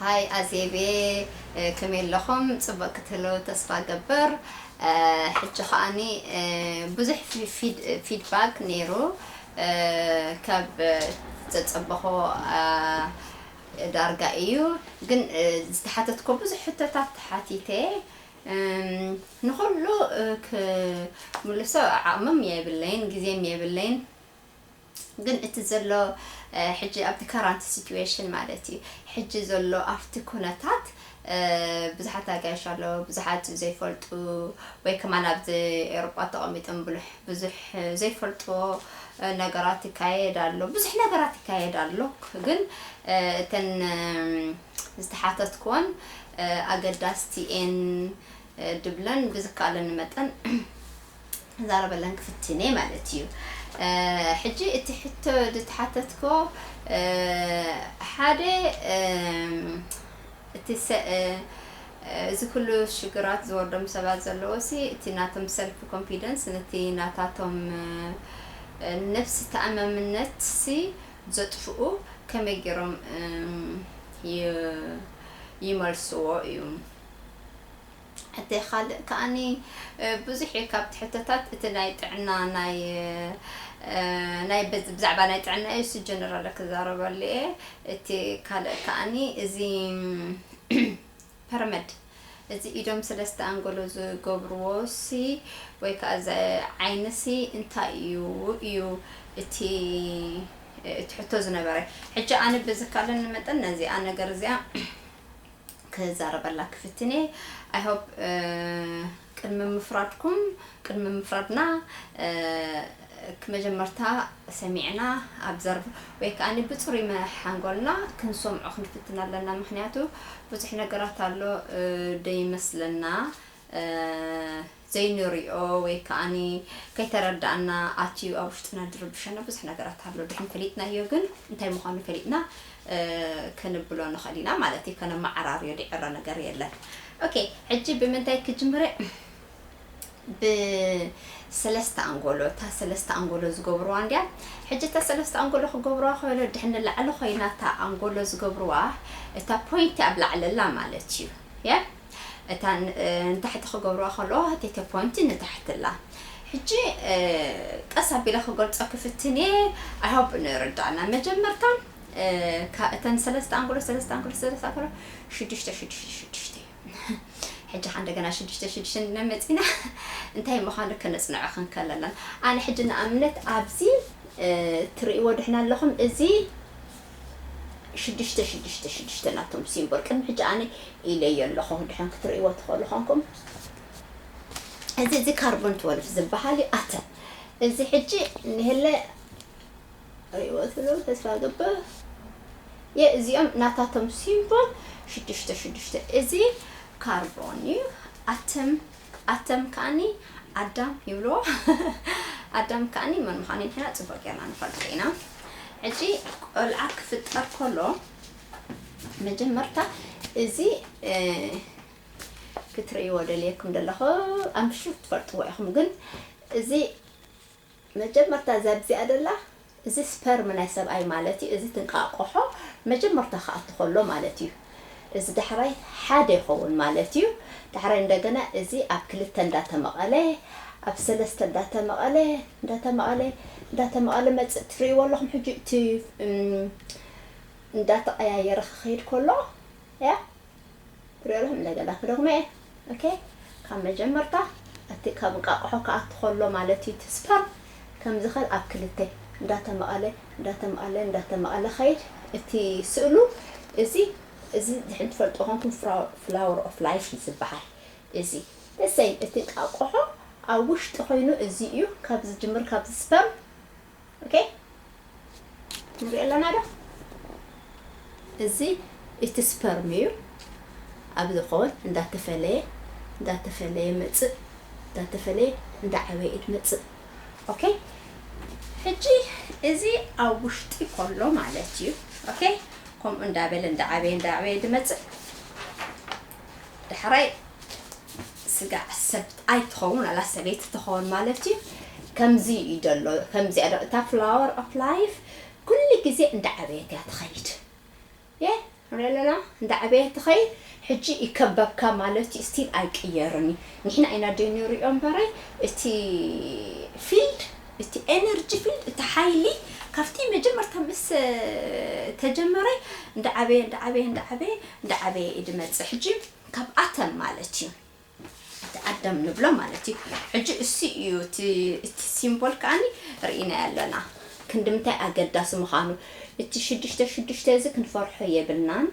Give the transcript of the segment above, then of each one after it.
ሃይ ኣዜቤ፣ እ፣ ከመይ ኣለኹም? ጽቡቕ ክትህልው ተስፋ ገብር። እ፣ ሕጂ ከኣኒ፣ እ፣ ብዙሕ ፊ-፣ ፊድ-፣ ፊድባክ ነይሩ፣ እ፣ ካብ፣ እ፣ ዘጸበኹ፣ እ፣ ዳርጋ እዩ። ግን፣ እ፣ ዝተሓተትኩ ብዙሕ ሕቶታት ተሓቲተ፣ እም፣ ንኹሉ፣ እ፣ ክምልሶ ዓቕምም የብለይን፣ ግዜም የብለይን። ግን እቲ ዘሎ፣ እ፣ ሕጂ ኣብቲ ከረንት ሲቹዌሽን ማለት እዩ፣ ሕጂ ዘሎ ኣብቲ ኩነታት፣ እ፣ ብዙሓት ኣጋይሽ ኣለዉ፣ ብዙሓት ዘይፈልጡ ወይ ከማን ኣብዚ ኤውሮጳ ተቐሚጦም ብሉሕ-፣ ብዙሕ ዘይፈልጥዎ፣ እ፣ ነገራት ይካየድ ኣሎ፣ ብዙሕ ነገራት ይካየድ ኣሎ። ግን፣ እ፣ እተን፣ እም፣ ዝተሓተትክወን፣ እ፣ ኣገዳስቲ እየን፣ እ፣ ድብለን ብዝከኣለኒ መጠን ክዛረበለን ክፍትን እየ ማለት እዩ። እ፣ ሕጂ እቲ ሕቶ ዝተሓተትክዎ፣ እ፣ ሓደ፣ እም፣ እቲ ሰ-፣ እ፣ እ፣ እዚ ኩሉ ሽግራት ዝወርዶም ሰባት ዘለዎሲ፣ እቲ ናቶም ሰልፍ ኮንፊደንስ፣ ነቲ ናታቶም፣ እ፣ እ፣ ነብሲ ተኣማምነትሲ ዘጥፍኡ ከመይ ገይሮም፣ እም፣ ይ-፣ ይመልስዎ እዩ? እቲ ካልእ ከኣኒ፣ እ፣ ብዙሕ እዩ ካብቲ ሕቶታት፣ እቲ ናይ ጥዕና፣ ናይ፣ እ፣ ናይ በዝ-፣ ብዛዕባ ናይ ጥዕና እዩ፣ እሱ ጀነራል ክዛረበሉ እየ። እቲ ካልእ ከኣኒ፣ እዚ፣ ፐርመድ፣ እዚ ኢዶም ሰለስተ ኣንጎሎ ዝገብርዎ ሲ፣ ወይ ከኣ እዚ ዓይኒ ሲ እንታይ እዩ፣ እዩ እቲ፣ እቲ ሕቶ ዝነበረ። ሕጂ ኣነ ብዝካለኒ መጠን ነዚኣ ነገር እዚኣ ክዛረበላ ክፍትን እየ። I hope፣ እ፣ ቅድሚ ምፍራድኩም፣ ቅድሚ ምፍራድና፣ እ፣ መጀመርታ ሰሚዕና ኣብዘርቭ ወይ ከኣ ብጽሩይ መ-፣ ሓንጎልና ክንሰምዖ ክንፍትን ኣለና። ምኽንያቱ ብዙሕ ነገራት ኣሎ፣ እ፣ ደይመስለና፣ እ፣ ዘይንሪኦ ወይ ከኣ ከይተረዳእና ኣትዩ ኣብ ውሽጥና ድርብሸና ብዙሕ ነገራት ኣሎ። ድሕን ፈሊጥናዮ ግን እንታይ ምዃኑ ፈሊጥና፣ እ፣ ከነብሎ ንኽእል ኢና ማለት እዩ። ከነመዓራርዮ ድዕረ ነገር የለን። ኦኬ፣ ሕጂ ብምንታይ ክጅምረ? ብሰለስተ ኣንጎሎ፣ እታ ሰለስተ ኣንጎሎ ዝገብርዋ እንድያ። ሕጂ እታ ሰለስተ ኣንጎሎ ክገብርዋ ከሎ ድሕን ንላዕሊ ኮይና እታ ኣንጎሎ ዝገብርዋ፣ እታ ፖይንቲ ኣብ ላዕሊ ኣላ ማለት እዩ። ያ? እታ ን-፣ እ፣ ንታሕቲ ክገብርዋ ከሎ፣ እታ ፖይንቲ ንታሕቲ ኣላ። ሕጂ፣ እ፣ ቀስ ኣቢለ ክገልጾ ክፍትን እየ። I hope ንርዳእና። መጀመርታ፣ እ፣ ካ-፣ እተን ሰለስተ ኣንጎሎ፣ ሰለስተ ኣንጎሎ፣ ሰለስተ ኣንጎሎ፣ ሽዱሽተ፣ ሽዱሽተ፣ ሽዱሽተ እዩ። ሕጂ ከ እንደገና ሽዱሽተ ሽዱሽተ መጺና እንታይ ምዃኑ ከነጽንዖ ክንከለለን። ኣነ ሕጂ ንኣብነት ኣብዚ፣ እ፣ ትርእይዎ ድሕን ኣለኹም፣ እዚ ሽዱሽተ ሽዱሽተ ሽዱሽተ ናቶም ሲምቦል። ቅድሚ ሕጂ ኣነ ኢለዮ ኣለኹ፣ ድሕን ክትርእይዎ ትኽእሉ ኾንኩም። እዚ፣ እዚ ካርቦን ትወልፍ ዝበሃል እዩ፣ ኣተም። እዚ ሕጂ ንህለ ርእይዎ ትብሉ ተስፋ ገብር። የ-፣ እዚኦም ናታቶም ሲምቦል ሽዱሽተ ሽዱሽተ። እዚ ካርቦን እዩ። ኣተም፣ ኣተም ከኣኒ ኣዳም ይብልዎ። ኣዳም ከኣኒ መን ምዃኑ ንሕና ጽቡቕ ጌርና ንፈልጦ ኢና። ሕጂ ቆልዓ ክፍጠር ከሎ መጀመርታ እዚ፣ እ፣ ክትርእይዎ ደልየኩም ዘለኹ፣ ኣምሹ ትፈልጥዎ ኢኹም፣ ግን እዚ መጀመርታ እዛ ኣብዚኣ ደላ፣ እዚ ስፐርም ናይ ሰብኣይ ማለት እዩ። እዚ ትንቃቆሖ መጀመርታ ክኣቱ ከሎ ማለት እዩ። እዚ ዳሕራይ ሓደ ይኸውን ማለት እዩ። ዳሕራይ እንደገና እዚ ኣብ ክልተ እንዳተመቐለ፣ ኣብ ሰለስተ እንዳተመቐለ፣ እንዳተመቐለ፣ እንዳተመቐለ መጽእ ትርእይዎ ኣለኹም። ሕጂ እቲ፣ እም፣ እንዳተቐያየረ ክኸይድ ከሎ፣ ያ፣ ትሪኦ ኣለኹም፣ እንደገና ክደግሞ እየ። ኦኬ፣ ካብ መጀመርታ እቲ ካብ እንቃቆሖ ክኣቱ ከሎ ማለት እዩ፣ እቲ ስፐርም ከምዚ ከል ኣብ ክልተ እንዳተመቐለ፣ እንዳተመቐለ፣ እንዳተመቐለ ኸይድ። እቲ ስእሉ እዚ፣ እዚ ድሕን ትፈልጦ ኾንኩም ፍራ-፣ ፍላወር ኦፍ ላይፍ እዩ ዝበሃል። እዚ ደሰይ እቲ እንቃቆሖ ኣብ ውሽጢ ኮይኑ እዚ እዩ፣ ካብ ዝጅምር፣ ካብ ስፐርም። ኦኬ፣ ንሪኦ ኣለና ዶ? እዚ እቲ ስፐርም እዩ። ኣብ ዝኾን እንዳተፈለየ፣ እንዳተፈለየ መጽእ፣ እንዳተፈለየ፣ እንዳዓበየ እዩ መጽእ። ኦኬ፣ ሕጂ እዚ ኣብ ውሽጢ ከሎ ማለት እዩ። ኦኬ፣ ከምኡ እንዳበለ፣ እንዳዓበየ፣ እንዳዓበየ ድመጽእ። ዳሕራይ ስጋዕ ሰብኣይ ትኸውን፣ ዋላ ሰበይቲ ትኸውን ማለት እዩ። ከምዚ እዩ ዘሎ፣ ከምዚ እያ ዶ-፣ እታ ፍላወር ኦፍ ላይፍ ኩሉ ግዜ እንዳዓበየት እያ ትኸይድ። የ-፣ ኣለና እንዳዕበየ ትኸይድ። ሕጂ ይከበብካ ማለት እዩ። ስቲል ኣይቅየርን እዩ። ንሕና ኢና ደይ ንሪኦ እምበረይ፣ እቲ ፊልድ፣ እቲ ኤነርጂ ፊልድ፣ እቲ ሓይሊ ካብቲ መጀመርታ ምስ ተጀመረ እንዳዓበየ እንዳዓበየ እንዳዓበየ እንዳዓበየ እዩ ዝመፅእ። ሕጂ ካብ ኣተም ማለት እዩ። እቲ ኣዳም ንብሎ ማለት እዩ። ሕጂ እሱ እዩ እቲ፣ እቲ ሲምቦል ከዓኒ ርኢና ኣለና ክንድምታይ ኣገዳሲ ምዃኑ። እቲ ሽዱሽተ ሽዱሽተ እዚ ክንፈርሖ የብልናን።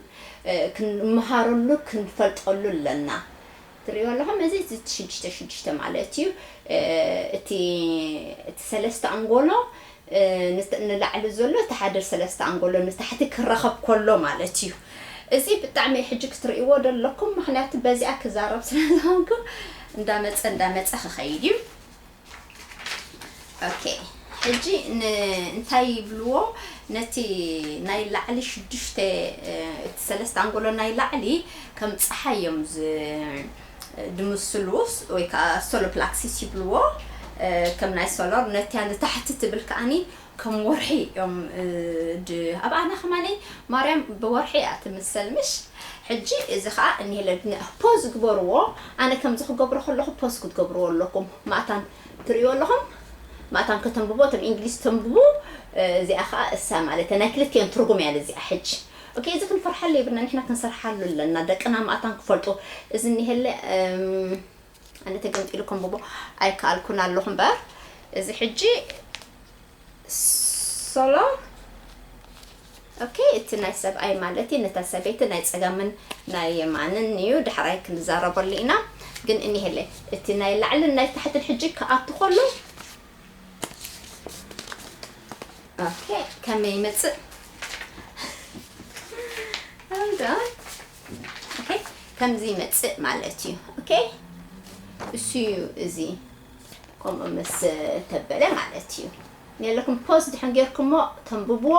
ክንመሃረሉ ክንፈልጠሉ ኣለና። ትሪእዎ ኣለኹም፣ እዚ እቲ ሽዱሽተ ሽዱሽተ ማለት እዩ። እቲ፣ እቲ ሰለስተ ኣንጎሎ ንላዕሊ ዘሎ እቲ ሓደ ሰለስተ ኣንጎሎ ንታሕቲ ክረኸብ ከሎ ማለት እዩ። እዚ ብጣዕሚ ሕጂ ክትርእይዎ ደለኩም፣ ምክንያቱ በዚኣ ክዛረብ ስለ ዝኾንኩ እንዳመፀ እንዳመፀ ክኸይድ እዩ። ኦኬ፣ ሕጂ እንታይ ይብልዎ፣ ነቲ ናይ ላዕሊ ሽዱሽተ፣ እቲ ሰለስተ ኣንጎሎ ናይ ላዕሊ ከም ፀሓይ እዮም ዝ ድምስሉስ ወይ ከዓ ሶሎ ፕላክሲስ ይብልዎ። ከም ናይ ሶሎር ነቲያ ንታሕቲ ትብል ከዓኒ ከም ወርሒ እዮም። ኣብ ኣና ከማኒ ማርያም ብወርሒ እያ ትምሰል ምሽ። ሕጂ እዚ ከዓ እኒሄለ ፖዝ ግበርዎ። ኣነ ከምዚ ክገብሮ ከለኹ ፖዝ ክትገብርዎ ኣለኩም። ማእታን ትርእይዎ ኣለኹም፣ ማእታን ከተንብቦ እቶም እንግሊዝ ተንብቡ። እዚኣ ከዓ እሳ ማለት ናይ ክልቲኦም ትርጉም እያ እዚኣ። ሕጂ ኦኬ፣ እዚ ክንፈርሓሉ የብልና፣ ንሕና ክንሰርሓሉ ኣለና። ደቅና ማእታን ክፈልጡ። እዚ እኒሄለ ኣነ ተገምጢሉ ከንብቦ ኣይከኣልኩን ኣለኹ እምበር፣ እዚ ሕጂ ሶሎ። ኦኬ፣ እቲ ናይ ሰብኣይ ማለት እዩ፣ ነታ ሰበይቲ ናይ ጸጋምን ናይ የማንን እዩ። ድሕራይ ክንዛረበሉ ኢና። ግን እኒሄለ እቲ ናይ ላዕልን ናይ ታሕትን ሕጂ ክኣቱ ከሎ ኦኬ፣ ከመይ ይመጽእ? ኦኬ፣ ከምዚ ይመጽእ ማለት እዩ። ኦኬ፣ እሱ እዩ እዚ። ከምኡ ምስ ተበለ ማለት እዩ። ነለኩም ፖዝ ድሕን ጌርኩሞ ተንብብዎ።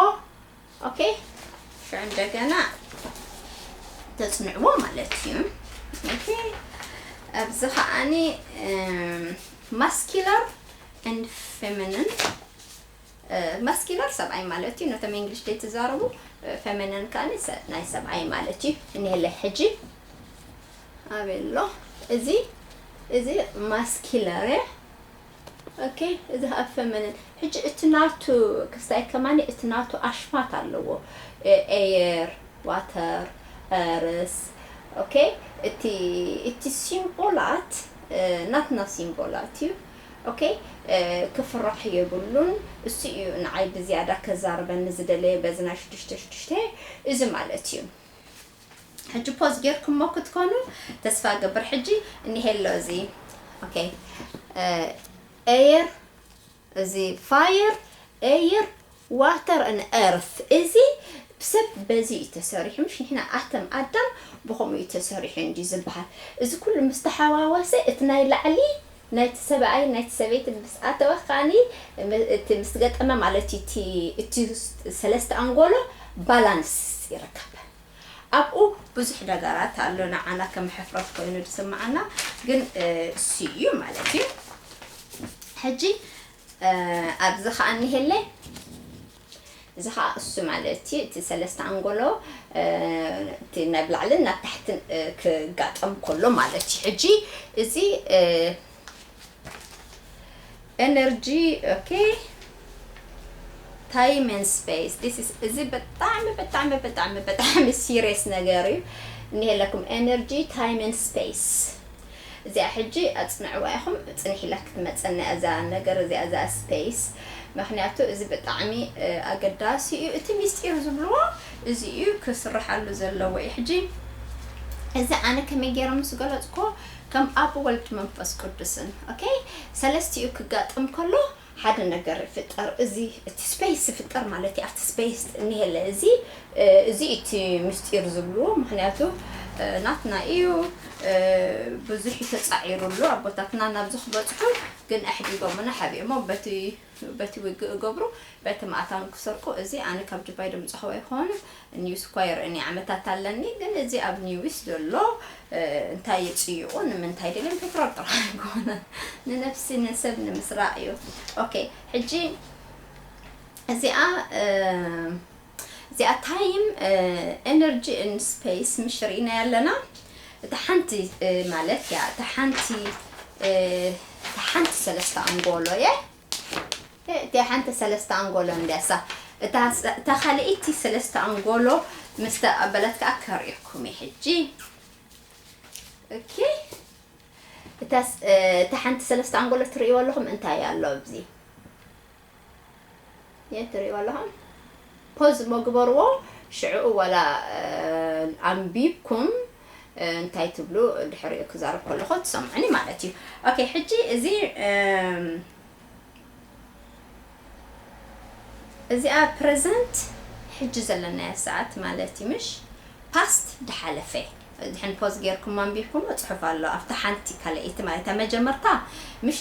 ኦኬ፣ ሽዑ እንደገና ተጽንዕዎ ማለት እዩ። ኦኬ፣ ኣብዚ ከዓኒ ማስኪላር and ፌሚኒን። ማስኪላር ሰብኣይ ማለት እዩ፣ ነቶም እንግሊሽ ደይ ትዛረቡ። ፌሚኒን ከዓኒ ናይ ሰብኣይ ማለት እዩ። እኒሄለ ሕጂ ኣበሎ እዚ፣ እዚ ማስኪላር እየ። ኦኬ፣ እዚ ከዓ ፌሚኒን። ሕጂ እቲ ናቱ ክስታይ ከማኒ እቲ ናቱ ኣሽማት ኣለዎ። ኤየር፣ ዋተር፣ ርስ። ኦኬ፣ እቲ፣ እቲ ሲምቦላት ናትና ሲምቦላት እዩ። ኦኬ፣ ክፍራሕ የብሉን። እሱ እዩ ንዓይ ብዝያዳ ከዛርበኒ ዝደለየ በዚ ናይ ሽዱሽተ ሽዱሽተ እዚ ማለት እዩ። ሕጂ ፖዝ ጌርኩሞ ክትኮኑ ተስፋ ገብር። ሕጂ እኒሄሎ እዚ። ኦኬ፣ ኤየር፣ እዚ ፋየር፣ ኤየር፣ ዋተር ን ኤርት። እዚ ብሰብ በዚ እዩ ተሰሪሑ፣ ምሽ ንሕና ኣተም ኣዳም ብኸምኡ እዩ ተሰሪሑ እንዲ ዝበሃል። እዚ ኩሉ ምስ ተሓዋወሰ እቲ ናይ ላዕሊ ናይቲ ሰብኣይ ናይቲ ሰበይቲ ምስ ኣተወ ከዓኒ እቲ ምስ ገጠመ ማለት እዩ፣ እቲ፣ እቲ ሰለስተ ኣንጎሎ ባላንስ ይርከብ። ኣብኡ ብዙሕ ነገራት ኣሎ ንዓና ከም ሕፍረት ኮይኑ ዝስምዓና፣ ግን እሱ እዩ ማለት እዩ። ሕጂ ኣብዚ ከዓ እኒሄለ፣ እዚ ከዓ እሱ ማለት እዩ፣ እቲ ሰለስተ ኣንጎሎ እቲ ናብ ላዕልን ናብ ታሕትን ክጋጠም ከሎ ማለት እዩ። ሕጂ እዚ ኤነርጂ፣ ኦኬ፣ ታይም ኤንድ ስፔስ። This is፣ እዚ ብጣዕሚ ብጣዕሚ ብጣዕሚ ብጣዕሚ ሲሪየስ ነገር እዩ። እኒሄለኩም ኤነርጂ፣ ታይም ኤንድ ስፔስ። እዚኣ ሕጂ ኣጽንዕዋ ኢኹም፣ ጽንሕ ኢላ ክትመጸና እዛ ነገር እዚኣ፣ እዛ ስፔስ። ምኽንያቱ እዚ ብጣዕሚ ኣገዳሲ እዩ። እቲ ሚስጢር ዝብልዎ እዚ እዩ ክስርሓሉ ዘለዎ እዩ። ሕጂ እዚ ኣነ ከመይ ገይረ ምስ ገለጽኮ፣ ከም ኣብ ወልድ መንፈስ ቅዱስን፣ ኦኬ፣ ሰለስቲኡ ክጋጥም ከሎ ሓደ ነገር ይፍጠር። እዚ እቲ ስፔስ ይፍጠር ማለት እዩ። ኣብቲ ስፔስ እኒሄለ እዚ፣ እዚ እቲ ምስጢር ዝብልዎ፣ ምኽንያቱ ናትና እዩ። ብዙሕ እዩ ተጻዒሩሉ ኣቦታትና ናብዚ ክበጽሑ፣ ግን ኣሕዲጎምና ሓቢኦሞ በቲ፣ በቲ ውግእ እገብሩ፣ በቲ ማእታን ክሰርቁ። እዚ ኣነ ካብ ዱባይ ድምጽኽዎ ይኾኑ። ኒውስ እኳ የርእኒ ዓመታት ኣለኒ፣ ግን እዚ ኣብ ኒውስ ዘሎ እንታይ ይጽይቑ፣ ንምንታይ ደልዮም ፔትሮል ጥራሕ ኣይኮነን፣ ንነፍሲ ንሰብ ንምስራቕ እዩ። ኦኬ፣ ሕጂ እዚኣ እዚኣ time energy and space ምሽ ርኢና ያለና። እታ ሓንቲ ማለት እያ እታ ሓንቲ እታ ሓንቲ ሰለስተ ኣንጎሎ እየ። እታ ሓንቲ ሰለስተ ኣንጎሎ እንዲያሳ እታ ካልኣይቲ ሰለስተ ኣንጎሎ ምስ ተቐበለት ከዓ ከርእየኩም እየ ሕጂ። ኦኬ፣ እታ ሓንቲ ሰለስተ ኣንጎሎ ትርእይዎ ኣለኹም እንታይ ኣሎ ኣብዚ? የትርእይዎ ኣለኹም? ፖዝ መግበርዎ ሽዕኡ ዋላ ኣንቢብኩም እንታይ ትብሉ ድሕሪኡ ክዛረብ ከለኹ ትሰምዑኒ ማለት እዩ። ኦኬ፣ ሕጂ እዚ እዚኣ ፕረዘንት ሕጂ ዘለናያ ሰዓት ማለት እዩ ምሽ? ፓስት ድሓለፈ ድሕን ፖዝ ጌርኩም ኣንቢብኩም ጽሑፍ ኣሎ ኣብታ ሓንቲ ካልኣይቲ ማለት እያ። መጀመርታ ምሽ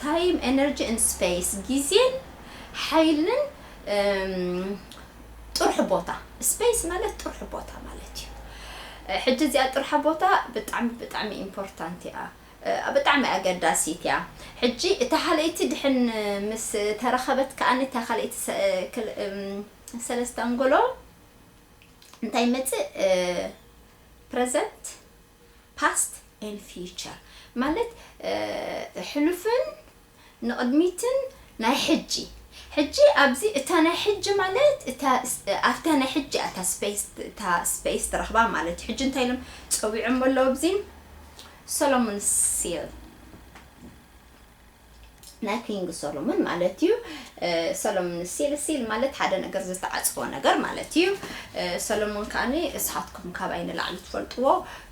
time energy and space ግዜን ሓይልን ጥርሑ ቦታ፣ ስፔስ ማለት ጥርሑ ቦታ ማለት እዩ። ሕጂ እዚኣ ጥርሓ ቦታ ብጣዕሚ ብጣዕሚ ኢምፖርታንት እያ። ብጣዕሚ ኣገዳሲት እያ። ሕጂ እታ ካልኣይቲ ድሕን ምስ ተረኸበት ከኣ እታ ካልኣይቲ ሰለስተ ኣንጎሎ እንታይ ይመጽእ? ፕረዘንት፣ ፓስት and ፊውቸር ማለት ሕሉፍን ንቕድሚትን ናይ ሕጂ። ሕጂ ኣብዚ እታ ናይ ሕጂ ማለት ኣብታ ናይ ሕጂ እታ ስፔስ እታ ስፔስ ትረኽባ ማለት እዩ። ሕጂ እንታይ ኢሎም ጸዊዖም ኣለዉ ኣብዚ ሰሎሞን ሲል ናይ ኪንግ ሰሎሞን ማለት እዩ። ሰሎሞን ሲል ሲል ማለት ሓደ ነገር ዝተዓጽዎ ነገር ማለት እዩ። ሰሎሞን ከኣ ንስኻትኩም ካባይ ንላዕሊ ትፈልጥዎ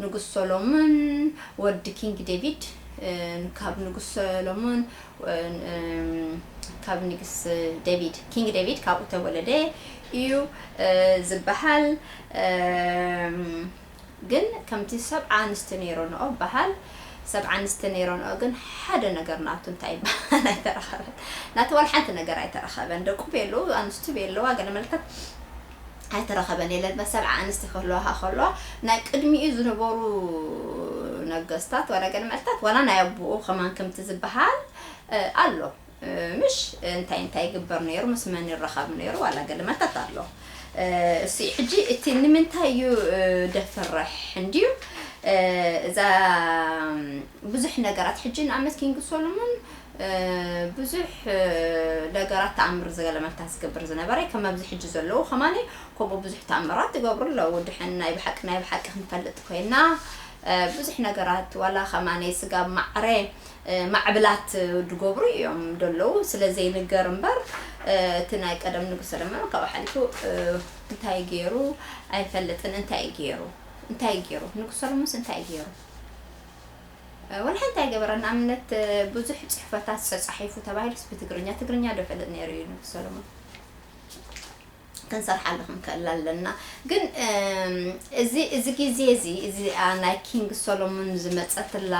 ንጉስ ሰሎሞን ወዲ ኪንግ ዴቪድ ካብ ንጉስ ሰሎሞን ካብ ንግስ ዴቪድ ኪንግ ዴቪድ ካብኡ ተወለደ እዩ ዝበሃል። ግን ከምቲ ሰብዓ ኣንስቲ ነይሮንኦ በሃል ሰብዓ ኣንስቲ ነይሮንኦ ግን ሓደ ነገር ናቱ እንታይ ይበሃል ኣይተረኸበን። ናቱ ዋላ ሓንቲ ነገር ኣይተረኸበን። ደቁ ቤሉ ኣንስቱ ቤለዋ ገለ መልከት ኣይተረኸበን የለን። ሰብዓ ኣንስቲ ክህልዋ ከሎ ናይ ቅድሚኡ ዝነበሩ ነገስታት ዋላ ገለ መልታት ዋላ ናይ ኣቦኡ ከማን ከምቲ ዝበሃል ኣሎ። ምሽ እንታይ እንታይ ይግበር ነይሩ ምስ መን ይረኸብ ነይሩ ዋላ ገለ መተት ኣሎ። እሱ ሕጂ እቲ ንምንታይ እዩ ደፍርሕ እንድዩ እዛ ብዙሕ ነገራት ሕጂ ንኣመት ኪንግ ሶሎሞን ብዙሕ ነገራት ተኣምር ዝገለመልታ ዝገብር ዝነበረ ከም ኣብዚ ሕጂ ዘለዉ ከማኒ ከምኡ ብዙሕ ተኣምራት ይገብሩ ኣለዉ። ድሕን ናይ ብሓቂ ናይ ብሓቂ ክንፈልጥ ኮይና ብዙሕ ነገራት ዋላ ከማኒ ስጋብ ማዕረ ማዕብላት ድገብሩ እዮም ደለዉ ስለ ዘይንገር እምበር እቲ ናይ ቀደም ንጉስ ሰለሞን ካብኡ ሓሊፉ እንታይ ገይሩ ኣይፈልጥን። እንታይ ገይሩ እንታይ ገይሩ ንጉስ ሰለሞንስ እንታይ ገይሩ ወላ እንታይ ገበረ? ንኣብነት ብዙሕ ጽሕፈታት ጸጻሒፉ ተባሂሉስ ብትግርኛ ትግርኛ ዶ ፈልጥ ነይሩ እዩ ንጉስ ሰለሞን? ክንሰርሓሉ ክንክእል ኣለና። ግን እዚ እዚ ግዜ እዚ እዚ ናይ ኪንግ ሶሎሞን ዝመጸትላ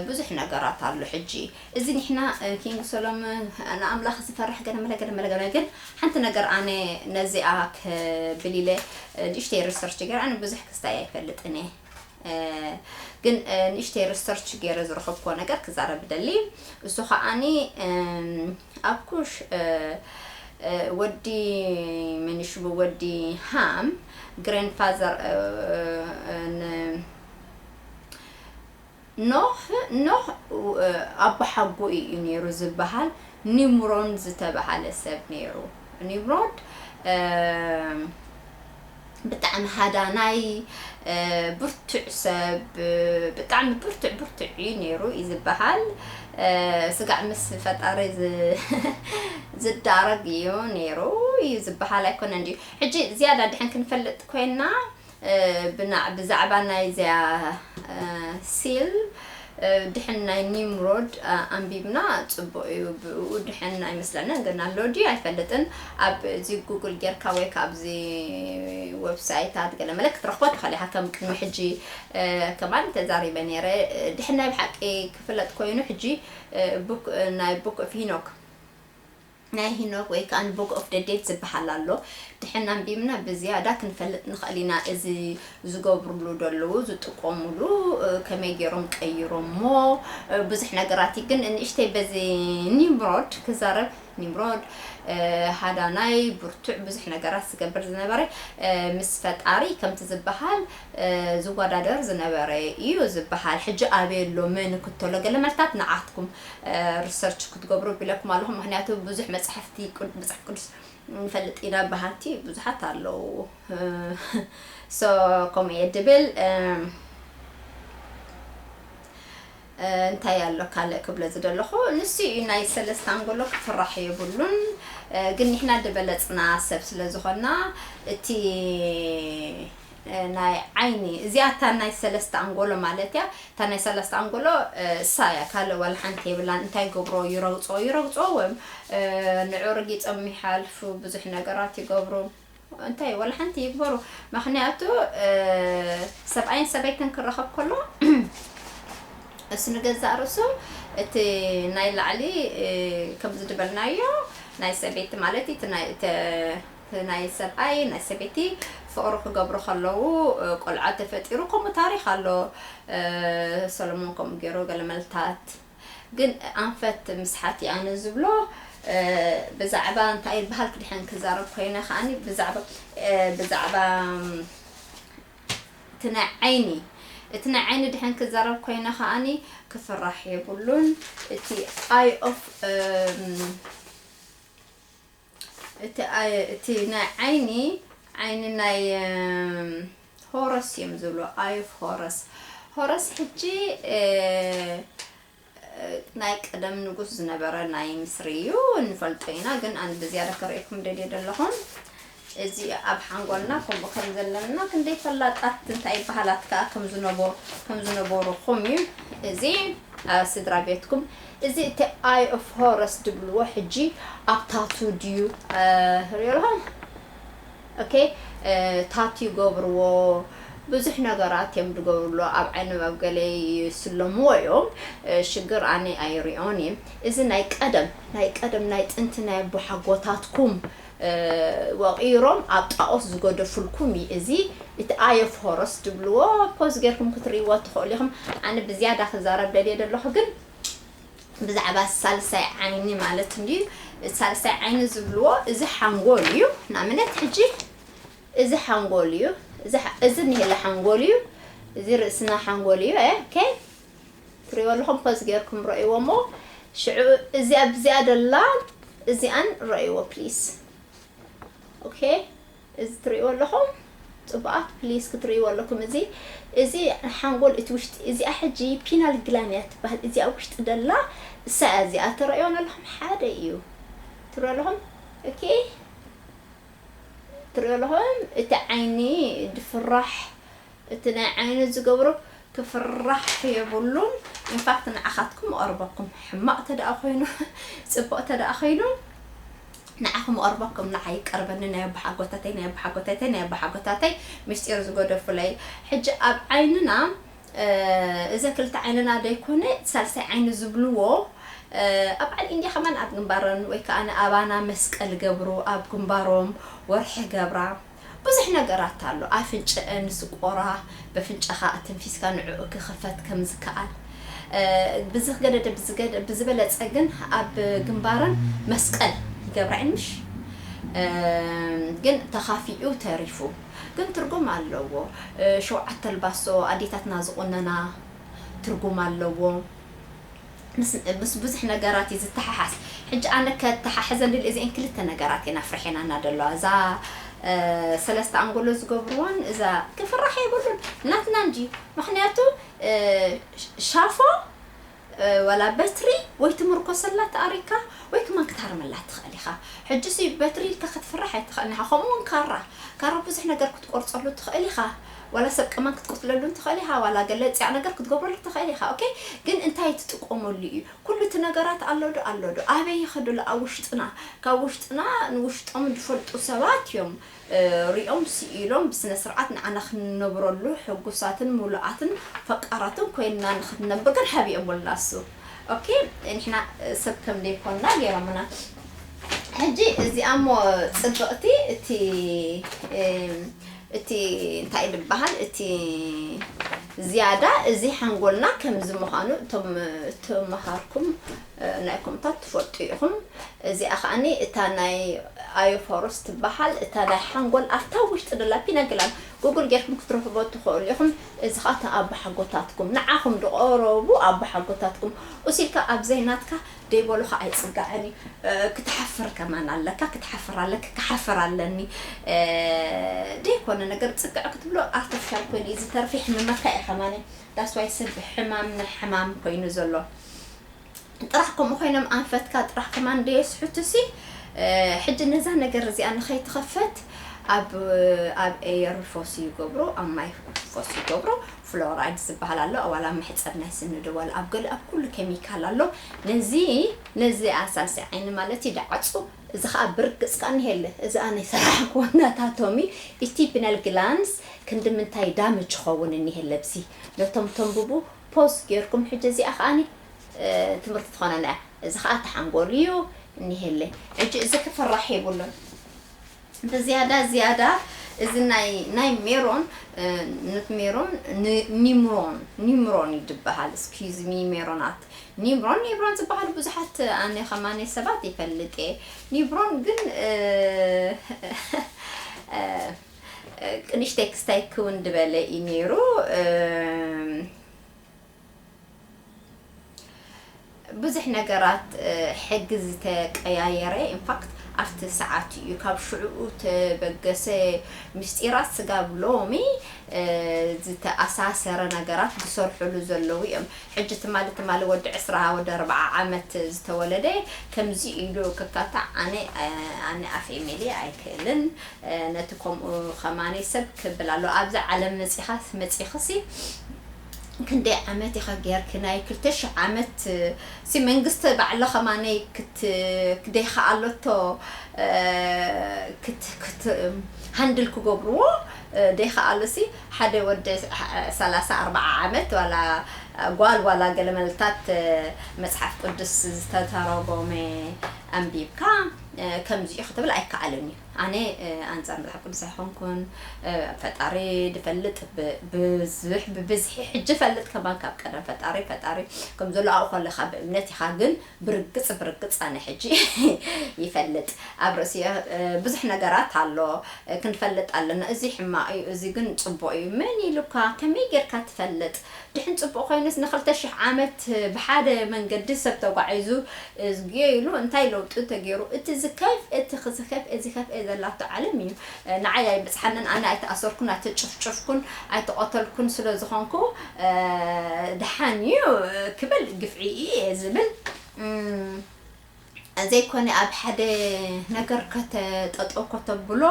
ብዙሕ ነገራት ኣሎ። ሕጂ እዚ ንሕና ኪንግ ሶሎሞን ንኣምላኽ ዝፈርሕ ገለመለ ገለመለ ገለ ግን ሓንቲ ነገር ኣነ ነዚኣ ክብል ኢለ ንእሽተይ ሪሰርች ገይረ ኣነ ብዙሕ ክስታይ ኣይፈልጥን እየ። ግን ንእሽተይ ሪሰርች ገይረ ዝረኸብክዎ ነገር ክዛረብ ደሊ እሱ ከዓኒ ኣብ ኩሽ ወዲ መን ሽሙ ወዲ ሃም ግራንድፋዘር ኖህ ኖህ ኣቦሓጎኡ እዩ ነይሩ ዝበሃል ኒምሮን ዝተባሃለ ሰብ ነይሩ። ኒምሮድ ብጣዕሚ ሃዳናይ ብርቱዕ ሰብ ብጣዕሚ ብርቱዕ ብርቱዕ እዩ ነይሩ እዩ ዝበሃል። ስጋዕ ምስ ፈጣሪ ዝዳረግ እዩ ነይሩ እዩ ዝበሃል ኣይኮነን ድዩ? ሕጂ ዝያዳ ድሕን ክንፈልጥ ኮይና ብዛዕባ ናይዚኣ ሲል ድሕን ናይ ኒምሮድ ኣንቢብና ጽቡቕ እዩ። ብኡ ድሕን ኣይመስለንን ግን ኣሎ ድዩ ኣይፈልጥን። ኣብዚ ጉግል ጌርካ ወይ ካብዚ ዌብሳይታት ገለ መለ ክትረኽቦ ትኽእል ኢኻ። ከም ቅድሚ ሕጂ ከማን ተዛሪበ ነይረ። ድሕን ናይ ብሓቂ ክፍለጥ ኮይኑ ሕጂ ናይ ቡክ ኦፍ ሂኖክ ናይ ሂኖክ ወይ ከዓ book of the dead ዝበሃል ኣሎ። ድሕን ኣንቢብና ብዝያዳ ክንፈልጥ ንኽእል ኢና። እዚ ዝገብርሉ ደለዉ ዝጥቀሙሉ ከመይ ገይሮም ቀይሮሞ ብዙሕ ነገራት እዩ። ግን ንእሽተይ በዚ ኒምሮድ ክዛረብ ኒምሮድ፣ እ፣ ሃዳናይ፣ ብርቱዕ፣ ብዙሕ ነገራት ዝገብር ዝነበረ፣ እ፣ ምስ ፈጣሪ ከምቲ ዝበሃል፣ እ፣ ዝወዳደር ዝነበረ እዩ ዝበሃል። ሕጂ ኣበይ ኣሎ? መን ይክተሎ? ገለ መልታት ንዓትኩም፣ እ፣ ሪሰርች ክትገብሩ ቢለኩም ኣለኹ። ምኽንያቱ ብዙሕ መጻሕፍቲ ቅድ-፣ መጽሓፍ ቅዱስ ንፈልጥ ኢና በሃልቲ ብዙሓት ኣለዉ። እ፣ ሶ፣ ከምኡ እየ ድብል፣ እ፣ እ፣ እንታይ ኣሎ ካልእ ክብሎ ዝደለኹ? ንሱ እዩ፣ ናይ ሰለስተ ኣንጎሎ ክፍራሕ የብሉን። እ፣ ግን ንሕና ዝበለጽና ሰብ ስለ ዝኾንና፣ እቲ፣ እ፣ ናይ ዓይኒ፣ እዚኣ እታ ናይ ሰለስተ ኣንጎሎ ማለት እያ። እታ ናይ ሰለስተ ኣንጎሎ፣ እ፣ እሳ እያ፣ ካልእ ዋላ ሓንቲ የብላን። እንታይ ይገብሮ? ይረግጾ፣ ይረግጾ፣ ወይም፣ እ፣ ንዑ ረጊጾም ይሓልፉ፣ ብዙሕ ነገራት ይገብሩ። እንታይ ዋላ ሓንቲ ይግበሩ። ምኽንያቱ፣ እ፣ ሰብኣይን ሰበይትን ክራኸብ ከሎ፣ እሱ ንገዛእ ርእሱ እቲ ናይ ላዕሊ፣ እ፣ ከምዚ ዝበልናዮ፣ ናይ ሰበይቲ ማለት እዩ፣ እቲ ናይ፣ እቲ፣ እቲ ናይ ሰብኣይ፣ ናይ ሰበይቲ ፍቕሪ ክገብሩ ከለዉ፣ እ፣ ቆልዓ ተፈጢሩ፣ ከምኡ ታሪኽ ኣሎ። እ፣ ሰሎሞን ከምኡ ገይሩ፣ ገለ መልታት። ግን ኣንፈት ምስሓት እዩ ኣነ ዝብሎ። እ፣ ብዛዕባ እንታይ ይበሃል ክድሕን ክዛረብ ኮይነ ከኣኒ ብዛዕባ፣ እ፣ ብዛዕባ፣ እም፣ እቲ ናይ ዓይኒ፣ እቲ ናይ ዓይኒ ድሕን ክዛረብ ኮይነ ከኣኒ ክፍራሕ የብሉን። እቲ ኣይ ኦፍ፣ እም፣ እቲ ኣይ-፣ እቲ ናይ ዓይኒ፣ ዓይኒ ናይ፣ እም፣ ሆረስ እዮም ዝብሉ፣ ኣይ ኦፍ ሆረስ። ሆረስ ሕጂ፣ እ፣ ናይ ቀደም ንጉስ ዝነበረ ናይ ምስሪ እዩ፣ ንፈልጦ ኢና። ግን ኣነ ብዝያዳ ከርእየኩም ደልየ ዘለኹም፣ እዚ ኣብ ሓንጎልና ከምኡ ከም ዘለና፣ ክንደይ ፈላጣት እንታይ በሃላት ከኣ ከም ዝነበሩ፣ ከም ዝነበሩኹም እዩ። እዚ ኣብ ስድራ ቤትኩም፣ እዚ እቲ ኣይ ኦፍ ሆረስ ድብልዎ ሕጂ ኣብ ታቱ ድዩ፣ እ፣ ርእዮ ኣለኹም? ኦኬ፣ እ፣ ታቱ ይገብርዎ፣ ብዙሕ ነገራት እዮም ዝገብርሎ። ኣብ ዓይኖም ኣብ ገለ ይስለምዎ እዮም። እ፣ ሽግር ኣነ ኣይሪኦን እየ። እዚ ናይ ቀደም፣ ናይ ቀደም፣ ናይ ጥንቲ ናይ ኣቦሓጎታትኩም፣ እ፣ ወቒሮም ኣብ ጣኦት ዝገደፉልኩም እዩ። እዚ እቲ ኣይ ኦፍ ሆረስ ድብልዎ፣ ፖዝ ጌርኩም ክትርእይዎ ትኽእሉ ኢኹም። ኣነ ብዝያዳ ክዛረብ ደልየ ዘለኹ ግን ብዛዕባ ሳልሳይ ዓይኒ ማለት እንድዩ። ሳልሳይ ዓይኒ ዝብልዎ እዚ ሓንጎል እዩ። ንኣብነት ሕጂ እዚ ሓንጎል እዩ። እዚ ሓ-፣ እዚ እንሄለ ሓንጎል እዩ። እዚ ርእስና ሓንጎል እዩ። እ፣ ኦኬ። ትሪእዎ ኣለኹም፣ ፖዝ ጌርኩም ረእይዎ እሞ ሽዑ እዚ ኣብዚኣ ደላ እዚኣን ረእይዎ ፕሊስ። ኦኬ። እዚ ትሪእዎ ኣለኹም ጽቡቓት፣ ፕሊስ ክትሪእዎ ኣለኩም። እዚ፣ እዚ ሓንጎል እቲ ውሽጢ፣ እዚኣ ሕጂ ፒናል ግላንያ ትበሃል። እዚኣ ውሽጢ ደላ እሳ እያ። እዚኣ ትረእዮን ኣለኹም ሓደ እዩ። ትሪእዎ ኣለኹም? ኦኬ። ትሪእዎ ኣለኹም? እቲ ዓይኒ ድፍራሕ፣ እቲ ናይ ዓይኒ ዝገብሮ ክፍራሕ የብሉን። ኢንፋክት ንዓኻትኩም እቐርበኩም፣ ሕማቕ ተደኣ ኮይኑ፣ ጽቡቕ ተደኣ ኮይኑ፣ ንዓኹም እቐርበኩም። ንዓይ ይቀርበኒ፣ ናይ ኣቦሓጎታተይ፣ ናይ ኣቦሓጎታተይ፣ ናይ ኣቦሓጎታተይ ምስጢር ዝገደፉለይ። ሕጂ ኣብ ዓይንና፣ እ፣ እዘ ክልተ ዓይንና ደይኮነ፣ ሳልሳይ ዓይኒ ዝብልዎ፣ እ፣ ኣብ በዓል ኢንድያ ከማን ኣብ ግንባረን ወይ ከኣ ንኣባና መስቀል ገብሩ፣ ኣብ ግንባሮም ወርሒ ገብራ። ብዙሕ ነገራት ኣሎ። ኣፍንጭአን ዝቆራ፣ በፍንጫኻ ኣተንፊስካ ንዕኡ ክኽፈት ከም ዝከኣል። እ፣ ብዝገደደ፣ ብዝገደ-፣ ብዝበለጸ ግን ኣብ ግንባረን መስቀል ይገብራ እየን ምሽ? እ፣ ግን ተኻፊኡ ተሪፉ። ግን ትርጉም ኣለዎ። እ፣ ሸውዓተ ኣልባሶ ኣዴታትና ዝቑነና ትርጉም ኣለዎ። ምስ፣ ምስ ብዙሕ ነገራት እዩ ዝተሓሓዝ። ሕጂ ኣነ ከተሓሕዘን ድል እዚአን ክልተ ነገራት እየን ኣፍርሐናና ደለዋ። እዛ፣ እ፣ ሰለስተ ኣንጎሎ ዝገብርዎን እዛ ክፍራሕ የብሉን። ናትና እንጂ። ምኽንያቱ፣ እ፣ ሽ-፣ ሻፎ፣ እ፣ ወላ በትሪ ወይ ትምርኮሰላ ተኣሪካ ወይ ከማን ክትሃርመላ ትኽእል ኢኻ። ሕጂ ሲ በትሪ ኢልካ ክትፍራሕ ኣይትኽእልን ኢኻ። ከምኡ እውን ካራ፣ ካራ ብዙሕ ነገር ክትቆርጸሉ ትኽእል ኢኻ። ዋላ ሰብ ቀማን ክትቆትለሉ ትኽእል ኢኻ። ዋላ ገለ ጽያቕ ነገር ክትገብረሉ ትኽእል ኢኻ። ኦኬ? ግን እንታይ ትጥቀመሉ እዩ? ኩሉ እቲ ነገራት ኣሎ ዶ? ኣሎ ዶ? ኣበይ ይኸድሉ? ኣብ ውሽጥና። ካብ ውሽጥና ንውሽጦም ዝፈልጡ ሰባት እዮም፣ እ፣ ሪኦም ስኢሎም ብስነ ስርዓት ንዓና ክንነብረሉ ሕጉሳትን ምሉኣትን ፈቃራትን ኮይንና ንክንነብር ግን ሓቢኦምልና እሱ። ኦኬ፣ ንሕና ሰብ ከም ዘይኮንና ገይሮምና። ሕጂ እዚኣ እሞ ጽብቕቲ እቲ፣ እም፣ እቲ እንታይ ዝበሃል እቲ ዝያዳ እዚ ሓንጎልና ከምዚ ምዃኑ እቶም ተመሃርኩም፣ እ፣ ናይ ኮምታት ትፈልጡ ኢኹም። እዚኣ ከኣኒ እታ ናይ ኣዮፎርስ ትበሃል፣ እታ ናይ ሓንጎል ኣብታ ውሽጢ ደላ ፒነግላን ጉግል ጌርኩም ክትረኽቦ ትኽእሉ ኢኹም። እዚ ኸኣ እታ ኣባሓጎታትኩም፣ ንዓኹም ዝቐረቡ ኣባሓጎታትኩም፣ እሱ ኢልካ ኣብ ዘይናትካ ደይበሉኻ ኣይጽጋዕን እዩ። እ፣ ክትሓፍር ከማን ኣለካ፣ ክትሓፍር ኣለካ፣ ክሓፍር ኣለኒ፣ እ፣ ደይኮነ ነገር ጽግዕ ክትብሎ ኣርቲፊሻል ኮይኑ እዩ ዝተርፍ፣ ይሕምመካ እዩ ከማን። ዳስ ዋይ ሰብ ሕማም ንሕማም ኮይኑ ዘሎ። ጥራሕ ከምኡ ኮይኖም ኣንፈትካ ጥራሕ ከማን ደየስሕቱሲ፣ እ፣ ሕጂ ነዛ ነገር እዚኣ ንኸይትኸፈት ኣብ፣ ኣብ ኤየር ፈሱ ይገብሩ፣ ኣብ ማይ ፈሱ ይገብሩ። ፍሎራይድ ዝበሃል ኣሎ፣ ዋላ መሕጸብ ናይ ስኒ ድወል ኣብ ገለ ኣብ ኩሉ ኬሚካል ኣሎ። ነዚ፣ ነዚ ኣሳልሲ ዓይኒ ማለት እዩ ደዓጹ። እዚ ኸኣ ብርግጽ ከኣ እኒሄለ። እዚ ኣነ ሰራሕኩዎ ኣናታቶሚ፣ እቲ ፒነል ግላንስ ክንዲ ምንታይ ዳመጅ ይኸውን እኒሄለ። ብዚ ነቶም ተንብቡ ፖዝ ጌርኩም። ሕጂ እዚኣ ከኣኒ፣ እ፣ ትምህርቲ ትኾነና እያ። እዚ ኸኣ ተሓንጎል እዩ እኒሄለ። ሕጂ እዚ ክፍራሕ የብሉን። ብዝያዳ ዝያዳ እዚ ናይ፣ ናይ ሜሮን፣ እ፣ ነት ሜሮን፣ ን-፣ ኒምሮን፣ ኒምሮን እዩ ዝበሃል። Excuse me ሜሮናት። ኒምሮን፣ ኒምሮን ዝበሃሉ ብዙሓት ኣነ ከማነይ ሰባት ይፈልጥ እየ። ኒምሮን ግን፣ እ፣ እ፣ እ፣ ቅንሽ ቴክስታይ ክውን ድበለ እዩ ነይሩ። እ፣ ብዙሕ ነገራት፣ እ፣ ሕጊ ዝተቀያየረ፣ ኢንፋክት ኣብቲ ሰዓት እዩ። ካብ ሽዑኡ ተበገሰ ምስጢራት ስጋብ ሎሚ፣ እ፣ ዝተኣሳሰረ ነገራት ዝሰርሕሉ ዘለዉ እዮም። ሕጂ ትማሊ፣ ትማሊ ወዲ ዕስራ፣ ወዲ ኣርብዓ ዓመት ዝተወለደ ከምዚ ኢሉ ክካታዕ ኣነ፣ እ፣ ኣነ ኣፈይ መሊእ ኣይክእልን። እ፣ ነቲ ከምኡ ከማኒ ሰብ ክብል ኣሎ። ኣብዛ ዓለም መጺኻ፣ መጺኽሲ ክንደይ ዓመት ኢኻ ጌርኪ? ናይ ክልተ ሽሕ ዓመት፣ እ፣ ሲ መንግስቲ ባዕላ ከማነይ ክት-፣ ክደይካ ኣሎቶ፣ እ፣ ክት-፣ ክት-፣ ሃንድል ክገብርዎ፣ እ፣ ደይካ ኣሎሲ ሓደ ወዲ ሕ-፣ ሰላሳ ኣርብዓ ዓመት ዋላ ጓል ዋላ ገለ መልታት፣ እ፣ መጽሓፍ ቅዱስ ዝተተረጎመ ኣንቢብካ፣ እ፣ ከምዚኡ ክትብል ኣይከኣልን እዩ። ኣነ፣ እ፣ ኣንጻር መጽሓፍ ቅዱስ ኣይኮንኩን። እ፣ ፈጣሪ ድፈልጥ ብ-፣ ብዙሕ ብብዝሒ ሕጂ ፈልጥ ከማን ካብ ቀደም ፈጣሪ፣ ፈጣሪ ከም ዘሎ ኣብኡ ከለኻ ብእምነት ኢኻ፣ ግን ብርግጽ፣ ብርግጽ ኣነ ሕጂ ይፈልጥ። ኣብ ርእሲ፣ እ፣ ብዙሕ ነገራት ኣሎ፣ እ፣ ክንፈልጥ ኣለና። እዚ ሕማቕ እዩ፣ እዚ ግን ጽቡቕ እዩ። መን ኢሉካ? ከመይ ጌርካ ትፈልጥ? ድሕን ጽቡቕ ኮይኑስ ንኽልተ ሽሕ ዓመት ብሓደ መንገዲ ሰብ ተጓዒዙ፣ እዝግዮ ኢሉ እንታይ ለውጢ ተገይሩ? እቲ ዝከፍ፣ እቲ ክዝከፍ፣ እዚ ከፍ እየ ዘላቶ ዓለም እዩ። ንዓይ ኣይበጽሓንን፣ ኣነ ኣይተኣሰርኩን፣ ኣይተጨፍጨፍኩን፣ ኣይተቐተልኩን ስለ ዝኾንኩ፣ እ፣ ደሓን እዩ ክብል ግፍዒ እየ ዝብል። እም፣ ዘይኮነ ኣብ ሓደ ነገር ከተጠጠው ከተብሎ፣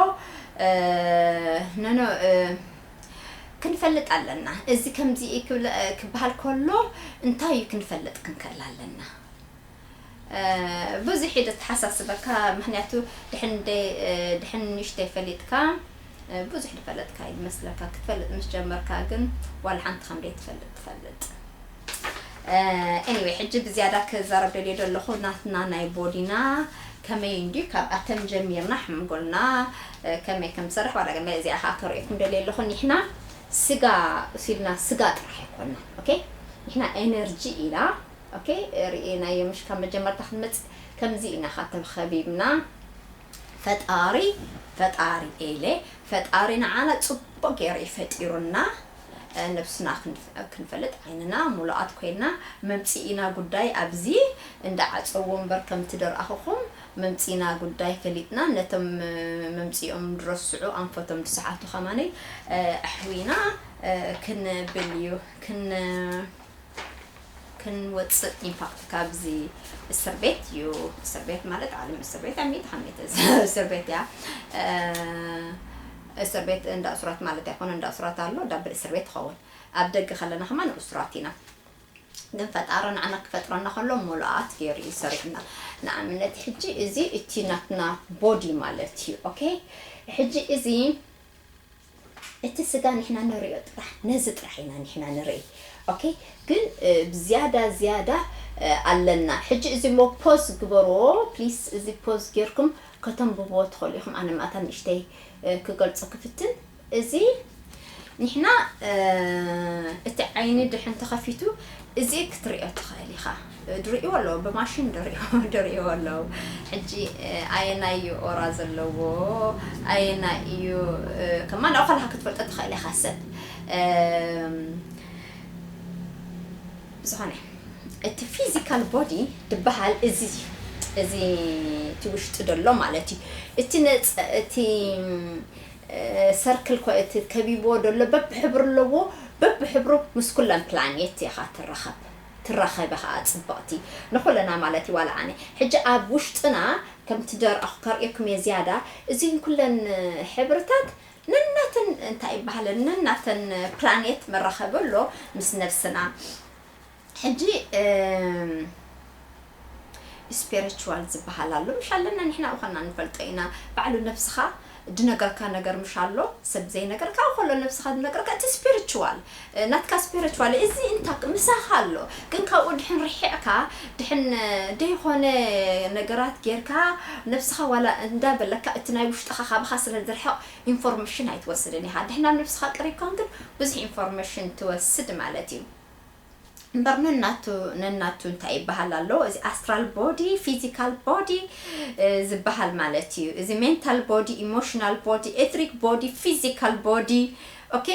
እ፣ ኖ፣ ኖ፣ እ፣ ክንፈልጥ ኣለና። እዚ ከምዚ እዩ ክብል-፣ እ፣ ክበሃል ከሎ እንታይ እዩ ክንፈልጥ ክንክእል ኣለና። እ፣ ብዙሕ እዩ ዘተሓሳስበካ፣ ምኽንያቱ ድሕን ደ-፣ እ፣ ድሕን ንእሽተይ ፈሊጥካ፣ እ፣ ብዙሕ ዝፈለጥካ እዩ ዝመስለካ። ክትፈልጥ ምስ ጀመርካ ግን ዋላ ሓንቲ ከም ዘይትፈልጥ ትፈልጥ። እ፣ ኤኒዌይ፣ ሕጂ ብዝያዳ ክዛረብ ደልየ ዘለኹ ናትና ናይ ቦዲና ከመይ እንድዩ ካብ ኣተም ጀሚርና ሓንጎልና፣ እ፣ ከመይ ከም ዝሰርሕ ዋላ ገለ እዚኣ ኸኣ ከርእየኩም ደልየ ኣለኹ። ንሕና ስጋ እሱ ኢልና ስጋ ጥራሕ ኣይኮንና። ኦኬ? ንሕና ኤነርጂ ኢና። ኦኬ? ርእየናዮ ምሽ ካብ መጀመርታ ክንመጽእ ከምዚ ኢና ኸዓ ተኸቢብና። ፈጣሪ፣ ፈጣሪ ኤለ፣ ፈጣሪ ንዓና ጽቡቕ ገይሩ እዩ ፈጢሩና። እ፣ ነብስና ክንፍ-፣ ክንፈልጥ ዓይንና ሙሉኣት ኮይንና መምጽኢና ጉዳይ ኣብዚ እንዳዓጸዎ እምበር ከምቲ ደርኣኹኹም መምጽኢና ጉዳይ ፈሊጥና ነቶም፣ እ፣ መምጽኦም ዝረስዑ ኣንፈቶም ዝሰሓቱ ከማነይ፣ እ፣ ኣሕዊና፣ እ፣ ክንብል እዩ። ክን-፣ ክንወጽእ ኢንፋክት ካብዚ እስር ቤት እዩ። እስር ቤት ማለት ዓለም እስር ቤት እያ፣ ሚእቲ ካብ ሚእቲ እስር ቤት እያ። እ፣ እስር ቤት እንዳ እሱራት ማለት ኣይኮነ፣ እንዳ እሱራት ኣሎ፣ ዳብል እስር ቤት ትኸውን። ኣብ ደገ ከለና ከማን እሱራት ኢና። ግን ፈጣሪ ንዓና ክፈጥረና ከሎ ሙሉኣት ገይሩ እዩ ሰሪሑና። ንኣብነት ሕጂ እዚ እቲ ናትና ቦዲ ማለት እዩ። ኦኬ፣ ሕጂ እዚ እቲ ስጋ ንሕና ንሪኦ ጥራሕ፣ ነዚ ጥራሕ ኢና ንሕና ንርኢ። ኦኬ፣ ግን፣ እ፣ ብዝያዳ ዝያዳ፣ እ፣ ኣለና። ሕጂ እዚ እሞ ፖዝ ግበርዎ ፕሊስ። እዚ ፖዝ ጌርኩም ከተንብብዎ ትኽእሉ ኢኹም። ኣነ ማእታ ንእሽተይ፣ እ፣ ክገልጾ ክፍትን። እዚ ንሕና እቲ ዓይኒ ድሕን ተኸፊቱ እዚ ክትሪኦ ትኽእል ኢኻ። ድርእዎ ኣለዉ፣ ብማሽን ድርእዎ ኣለዉ። ሕጂ ኣየናይ እዩ ኦራ ዘለዎ፣ ኣየናይ እዩ ከማን ኣብኡ ከለኻ ክትፈልጦ ትኽእል ኢኻ ሰብ። ዝኾነ እቲ ፊዚካል ቦዲ ድበሃል እዚ እዚ እቲ ውሽጢ ደሎ ማለት እዩ። እቲ ነፀ እቲ ሰርክል እቲ ከቢብዎ ደሎ በብሕብሩ ኣለዎ። በብሕብሩ ምስ ኩለን ፕላኔት ኢኻ ትረኸብ ትራኸቢ ከዓ ፅብቕቲ ንኩለና ማለት እዩ። ዋላ ኣነ ሕጂ ኣብ ውሽጥና ከምቲ ደርኣኹ ከርእየኩም እየ ዝያዳ። እዚን ኩለን ሕብርታት ነናተን እንታይ ይበሃለን ነናተን ፕላኔት መራኸቢ ኣሎ ምስ ነብስና። ሕጂ ስፒሪቹዋል ዝበሃል ኣሎ ምሽ ኣለና ንሕና ብኸና ንፈልጦ ኢና። ባዕሉ ነብስኻ ድነገርካ ነገር ምሽ ኣሎ ሰብ ዘይነገርካ ከሎ ነብስኻ ድነገርካ እቲ ስፒሪቹዋል ናትካ ስፒሪቹዋል እዚ እንታ ምሳኻ ኣሎ። ግን ካብኡ ድሕን ርሒዕካ ድሕን ደይኮነ ነገራት ጌርካ ነብስኻ ዋላ እንዳበለካ እቲ ናይ ውሽጥኻ ካብኻ ስለ ዝርሕቕ ኢንፎርሜሽን ኣይትወስድን ኢኻ። ድሕና ነብስኻ ቀሪብካን ግን ብዙሕ ኢንፎርሜሽን ትወስድ ማለት እዩ። እምበር ነናቱ ነናቱ እንታይ ይበሃል ኣሎ? እዚ ኣስትራል ቦዲ፣ ፊዚካል ቦዲ ዝበሃል ማለት እዩ። እዚ ሜንታል ቦዲ፣ ኢሞሽናል ቦዲ፣ ኤትሪክ ቦዲ፣ ፊዚካል ቦዲ። ኦኬ፣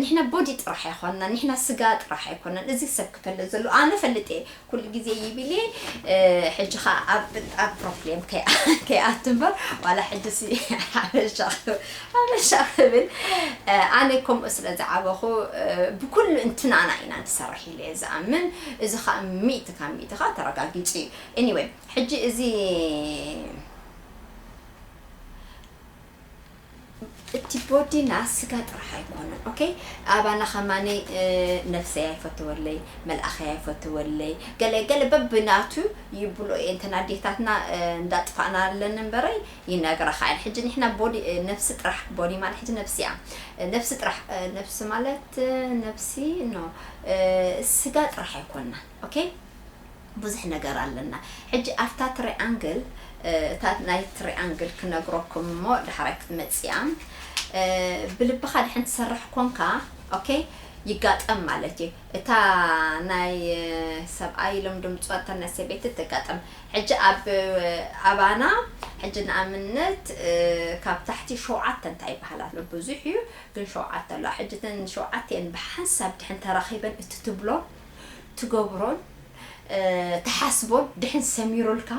ንሕና ቦዲ ጥራሕ ኣይኮንና፣ ንሕና ስጋ ጥራሕ ኣይኮነን። እዚ ሰብ ክፈልጥ ዘሎ ኣነ ፈልጥ እየ። ኩሉ ግዜ ይብል እየ። ሕጂ ኸዓ ኣብ ኣብ ፕሮብሌም ከይኣቱ እምበር ዋላ ሕጂ ሲ ሓበሻ ሓበሻ ክብል ኣነ ከምኡ ስለ ዝዓበኹ ብኩሉ እንትናና ኢና ንሰርሕ ኢለ እየ ዝኣምን። እዚ ኸዓ ሚእቲ ካብ ሚእቲ ኸዓ ተረጋጊጹ እዩ። ኤኒወይ ሕጂ እዚ እቲ ቦዲና ስጋ ጥራሕ ኣይኮነን። ኦኬ ኣባና ከማኒ ነብሰይ ኣይፈተወለይ፣ መልኣኸይ ኣይፈተወለይ፣ ገለ ገለ በብናቱ ይብሎ እየ። እንተን ኣዴታትና እንዳጥፋእና ኣለኒ እምበረይ ይነግረኻ እየን። ሕጂ ንሕና ቦዲ ነብሲ ጥራሕ ቦዲ ማለት ሕጂ ነብሲ እያ። ነብሲ ጥራሕ ነብሲ ማለት ነብሲ ኖ ስጋ ጥራሕ ኣይኮንና። ኦኬ ብዙሕ ነገር ኣለና። ሕጂ ኣብታ ትሪኣንግል እታ ናይ ትሪኣንግል ክነግረኩም እሞ ዳሕራይ ክትመፅያ ብልብኻ ድሕን ትሰርሕ ኮንካ ኦኬ ይጋጠም ማለት እዩ። እታ ናይ ሰብኣይ ኢሎም ድምፅዋ እታ ናይ ሰበይቲ ትጋጠም። ሕጂ ኣብ ኣባና ሕጂ ንኣብነት ካብ ታሕቲ ሸውዓተ እንታይ ይበሃል ኣሎ ብዙሕ እዩ ግን ሸውዓተ ኣሎ። ሕጂ እተን ሸውዓተ እየን ብሓንሳብ ድሕን ተራኺበን እቲ ትብሎን ትገብሮን ትሓስቦን ድሕን ሰሚሩልካ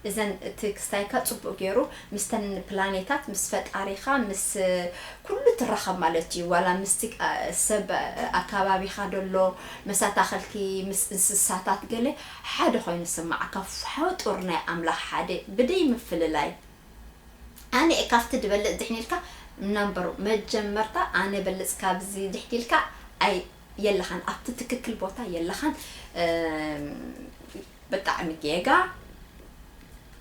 እዘን እቲ ክስታይካ ፅቡቅ ገይሩ ምስተን ፕላኔታት ምስ ፈጣሪኻ ምስ ኩሉ ትራኸብ ማለት እዩ። ዋላ ምስቲ ሰብ ኣካባቢኻ ደሎ ምስ ኣታኸልቲ ምስ እንስሳታት ገለ ሓደ ኮይኑ ስማዓካ ፍጡር ናይ ኣምላኽ ሓደ ብደይ ምፍልላይ ኣነ እየ ካብቲ ድበልፅ ድሕን ኢልካ ናምበሩ መጀመርታ ኣነ በልፅ ካብዚ ድሕን ኢልካ ኣይ የለኻን ኣብቲ ትክክል ቦታ የለኻን። ብጣዕሚ ጌጋ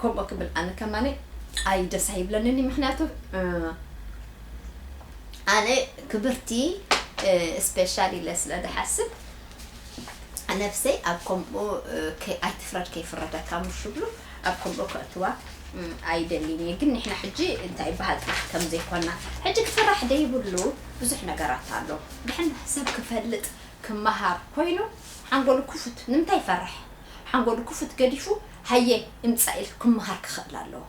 ከምኡ ክብል ኣነ ከማኒ ኣይ ደስ ኣይብለንን ምክንያቱ ኣነ ክብርቲ ስፔሻል ኢለ ስለ ዝሓስብ ነብሰይ ኣብ ከምኡ ኣይትፍረድ ከይፍረደካ ምሽ ብሉ ኣብ ከምኡ ከእትዋ ኣይደልን እየ። ግን ንሕና ሕጂ እንታይ ይበሃል ጥራሕ ከም ዘይኮና ሕጂ ክፈራሕ ደይብሉ ብዙሕ ነገራት ኣሎ። ድሕን ሰብ ክፈልጥ ክመሃር ኮይኑ ሓንጎሉ ክፉት ንምንታይ ይፈርሕ? ሓንጎሉ ክፉት ገዲፉ ሃየ እምፃእ ኢል ክመሃር ክኽእል ኣለዎ።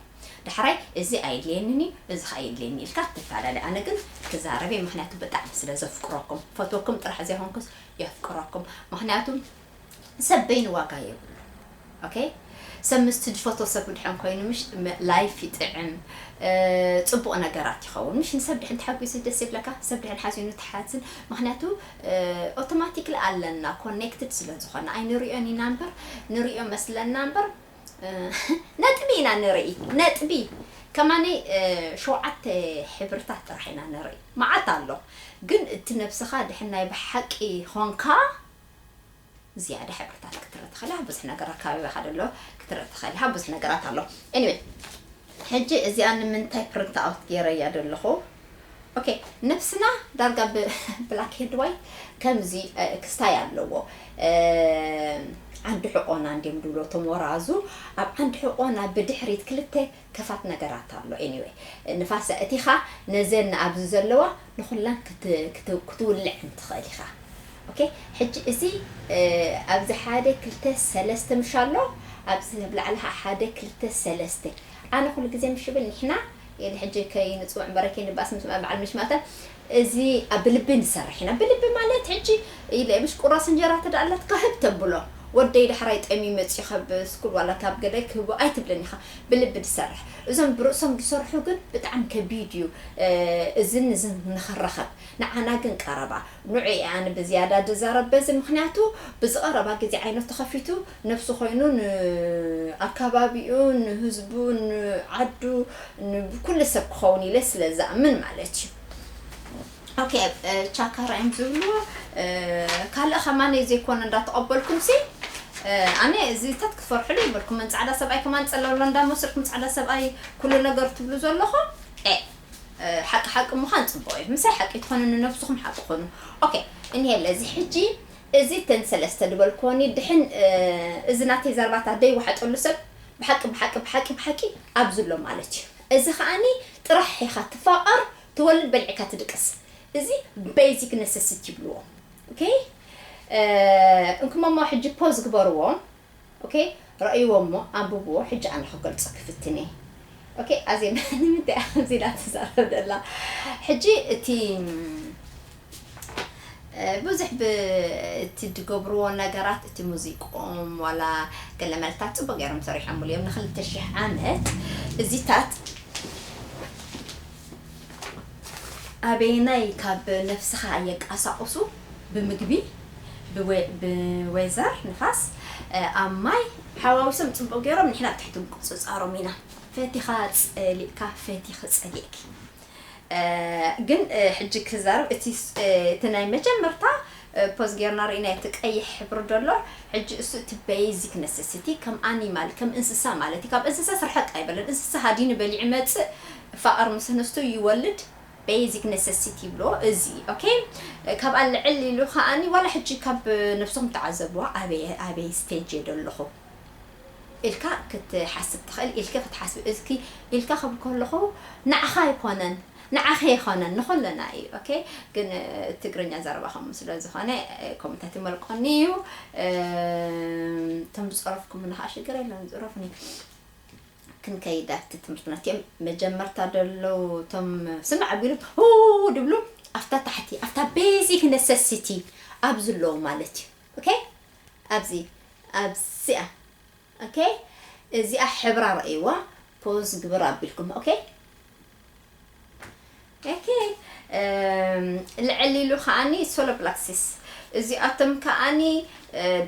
ዳሕራይ እዚ ኣየድልየንን እዩ እዚ ኸኣ የድልየኒ ኢልካ ትፈላለ። ኣነ ግን ክዛረብ እየ ምክንያቱ ብጣዕሚ ስለ ዘፍቅረኩም ፈትወኩም ጥራሕ ዘይኮንኩስ የፍቅረኩም ምክንያቱ ሰብ በይኑ ዋጋ የብሉ። ኦኬ ሰብ ምስቲ ዝፈቶ ሰብ ድሕን ኮይኑ ምሽ ላይፍ ይጥዕም ፅቡቅ ነገራት ይኸውን ምሽ ንሰብ ድሕን ተሓጒሱ ደስ ይብለካ ሰብ ድሕን ሓዚኑ ትሓዝን ምክንያቱ ኦቶማቲክሊ ኣለና ኮኔክትድ ስለ ዝኾነ ኣይንሪኦን ኢና እምበር ንሪኦ መስለና እምበር ነጥቢ ኢና ንርኢ ነጥቢ ከማነይ ሸውዓተ ሕብርታት ጥራሕ ኢና ንርኢ መዓት ኣሎ ግን እቲ ነብስኻ ድሕን ናይ ብሓቂ ኾንካ ዝያዳ ሕብርታት ክትርኢ ትኽእል ኢኻ ብዙሕ ነገር ኣከባቢኻ ደሎ ክትርኢ ትኽእል ኢኻ ብዙሕ ነገራት ኣሎ anyway ሕጂ እዚኣ ንምንታይ print out ገይረያ ደለኹ okay ነብስና ዳርጋ ብ black and white ከምዚ ክስታይ ኣለዎ ዓንዲ ሕቆና እንዲም ድብሎ እቶም ወራዙ። ኣብ ዓንዲ ሕቆና ብድሕሪት ክልተ ከፋት ነገራት ኣሎ። Anyway፣ ንፋስ ኣእቲኻ ነዘን ኣብዚ ዘለዋ ንኹላን ክት- ክት- ክትውልዐን ትኽእል ኢኻ። ኦኬ፣ ሕጂ እዚ ኣብዚ ሓደ ክልተ ሰለስተ ምሽ ኣሎ፣ ኣብዚ ኣብ ላዕሊ ሓደ ክልተ ሰለስተ። ኣነ ኩሉ ግዜ ምሽ ብል ንሕና ኢለ ሕጂ ከይንጽውዕ እምበረ ከይንባእስ ምስ በዓል ምሽ ማእተን እዚ ኣብ ብልቢ ንሰርሕ ኢና። ብልቢ ማለት ሕጂ ኢለ ምሽ ቁራስ እንጀራ ተዳኣለት ካህብ ተብሎ ወደይ ዳሕራይ ጠሚ መጺኡ ካብ ስኩል ዋላ ካብ ገለ ክህቦ ኣይትብልን ኢኻ። ብልቢ ንሰርሕ። እዞም ብርእሶም ዝሰርሑ ግን ብጣዕሚ ከቢድ እዩ። እዝን እዝን ንኽረኸብ ንዓና ግን ቀረባ። ንዑ እየ ኣነ ብዝያዳ ድዛረብ በዚ ምኽንያቱ ብዝቐረባ ግዜ ዓይነቱ ተኸፊቱ ነብሱ ኮይኑ ንኣካባቢኡ ንህዝቡ ንዓዱ ንኩሉ ሰብ ክኸውን ኢለ ስለ ዝኣምን ማለት እዩ። ኦኬ፣ ቻካራ እዮም ዝብልዎ። ካልእ ከማን ዘይኮነ እንዳተቐበልኩም ሲ ኣነ እዚታት ክትፈርሕሉ ይበልኩም። ፃዕዳ ሰብኣይ ከማን ፀለሎ እንዳመሰልኩም ፃዕዳ ሰብኣይ ኩሉ ነገር ትብሉ ዘለኹም ሓቂ ሓቂ ምዃን ፅቡቅ እዩ። ምሳይ ሓቂ ትኾኑ ንነብስኹም ሓቂ ኾኑ። ኦኬ፣ እኒሄለ እዚ ሕጂ እዚ ተን ሰለስተ ዝበልክዎኒ ድሕን እዚ ናተይ ዘርባታት ደይወሓጠሉ ሰብ ብሓቂ ብሓቂ ብሓቂ ብሓቂ ኣብዚ ኣሎ ማለት እዩ። እዚ ከዓኒ ጥራሕ ኢኻ ትፋቐር ትወልድ በልዕካ ትድቅስ። እዚ basic necessity ይብልዎ። ኦኬ፣ እንኩመሞ ሕጂ ፖዝ ግበርዎ። ኦኬ፣ ረእይዎ እሞ ኣንብብዎ። ሕጂ ኣነ ክገልጾ ክፍትን እየ። ኦኬ፣ ኣዜብ ንምንታይ ኣብዚ ኢላ ትዛረብ ዘላ? ሕጂ እቲ ብዙሕ ብእቲ ዝገብርዎ ነገራት እቲ ሙዚቆም ዋላ ገለ መልታት ጽቡቅ ገይሮም ሰሪሖምሉ እዮም ንክልተ ሽሕ ዓመት እዚታት ኣበየናይ ካብ ነፍስኻ የቃሳቕሱ ብምግቢ ብወ- ብወዘር ንፋስ ኣብ ማይ ሓዋዊሶም ጽቡቅ ገይሮም ንሕና ብትሕቲ ምቁጽጻሮም ኢና ፈቲኻ ጸሊእካ ፈቲኺ ጸሊእኪ ግን ሕጂ ክዛረብ እቲ እቲ ናይ መጀመርታ ፖዝ ጌርና ርኢና እቲ ቀይሕ ሕብሪ ደሎ ሕጂ እሱ እቲ basic necessity ከም animal ከም እንስሳ ማለት እዩ ካብ እንስሳ ስርሐቅ ኣይበለን እንስሳ ሃዲኑ በሊዑ መጽእ ፋቐር ምስ ኣንስቱ ይወልድ basic necessity ይብሎ እዚ okay ካብኣ ልዕል ኢሉ ከዓኒ ዋላ ሕጂ ካብ ነብስኹም ተዓዘብዋ ኣበይ ኣበይ stage እየ ደለኹ ኢልካ ክትሓስብ ትኽእል ኢልኪ ክትሓስብ እስኪ ኢልካ ክብል ከለኹ ንዓኻ ኣይኮነን ንዓኺ ኣይኮነን ንኹልና እዩ okay ግን ትግርኛ ዘረባ ከምኡ ስለ ዝኾነ ኮመንታት ይመልቆኒ እዩ እቶም ዝፀረፍኩምኒ ከዓ ሽግር የለን ዝረፉኒ ክንከይድ ኣብቲ ትምህርትና እቲኦም መጀመርታ ደለዉ እቶም ስማዕ ኣቢሉ ድብሉ ኣብታ ታሕቲ ኣብታ basic necessity ኣብዚ ኣለዉ ማለት እዩ okay ኣብዚ ኣብዚኣ okay እዚኣ ሕብራ ረእይዋ pause ግብር ኣቢልኩም okay okay ልዕል ኢሉ ከዓኒ solar plexus እዚኣቶም ከዓኒ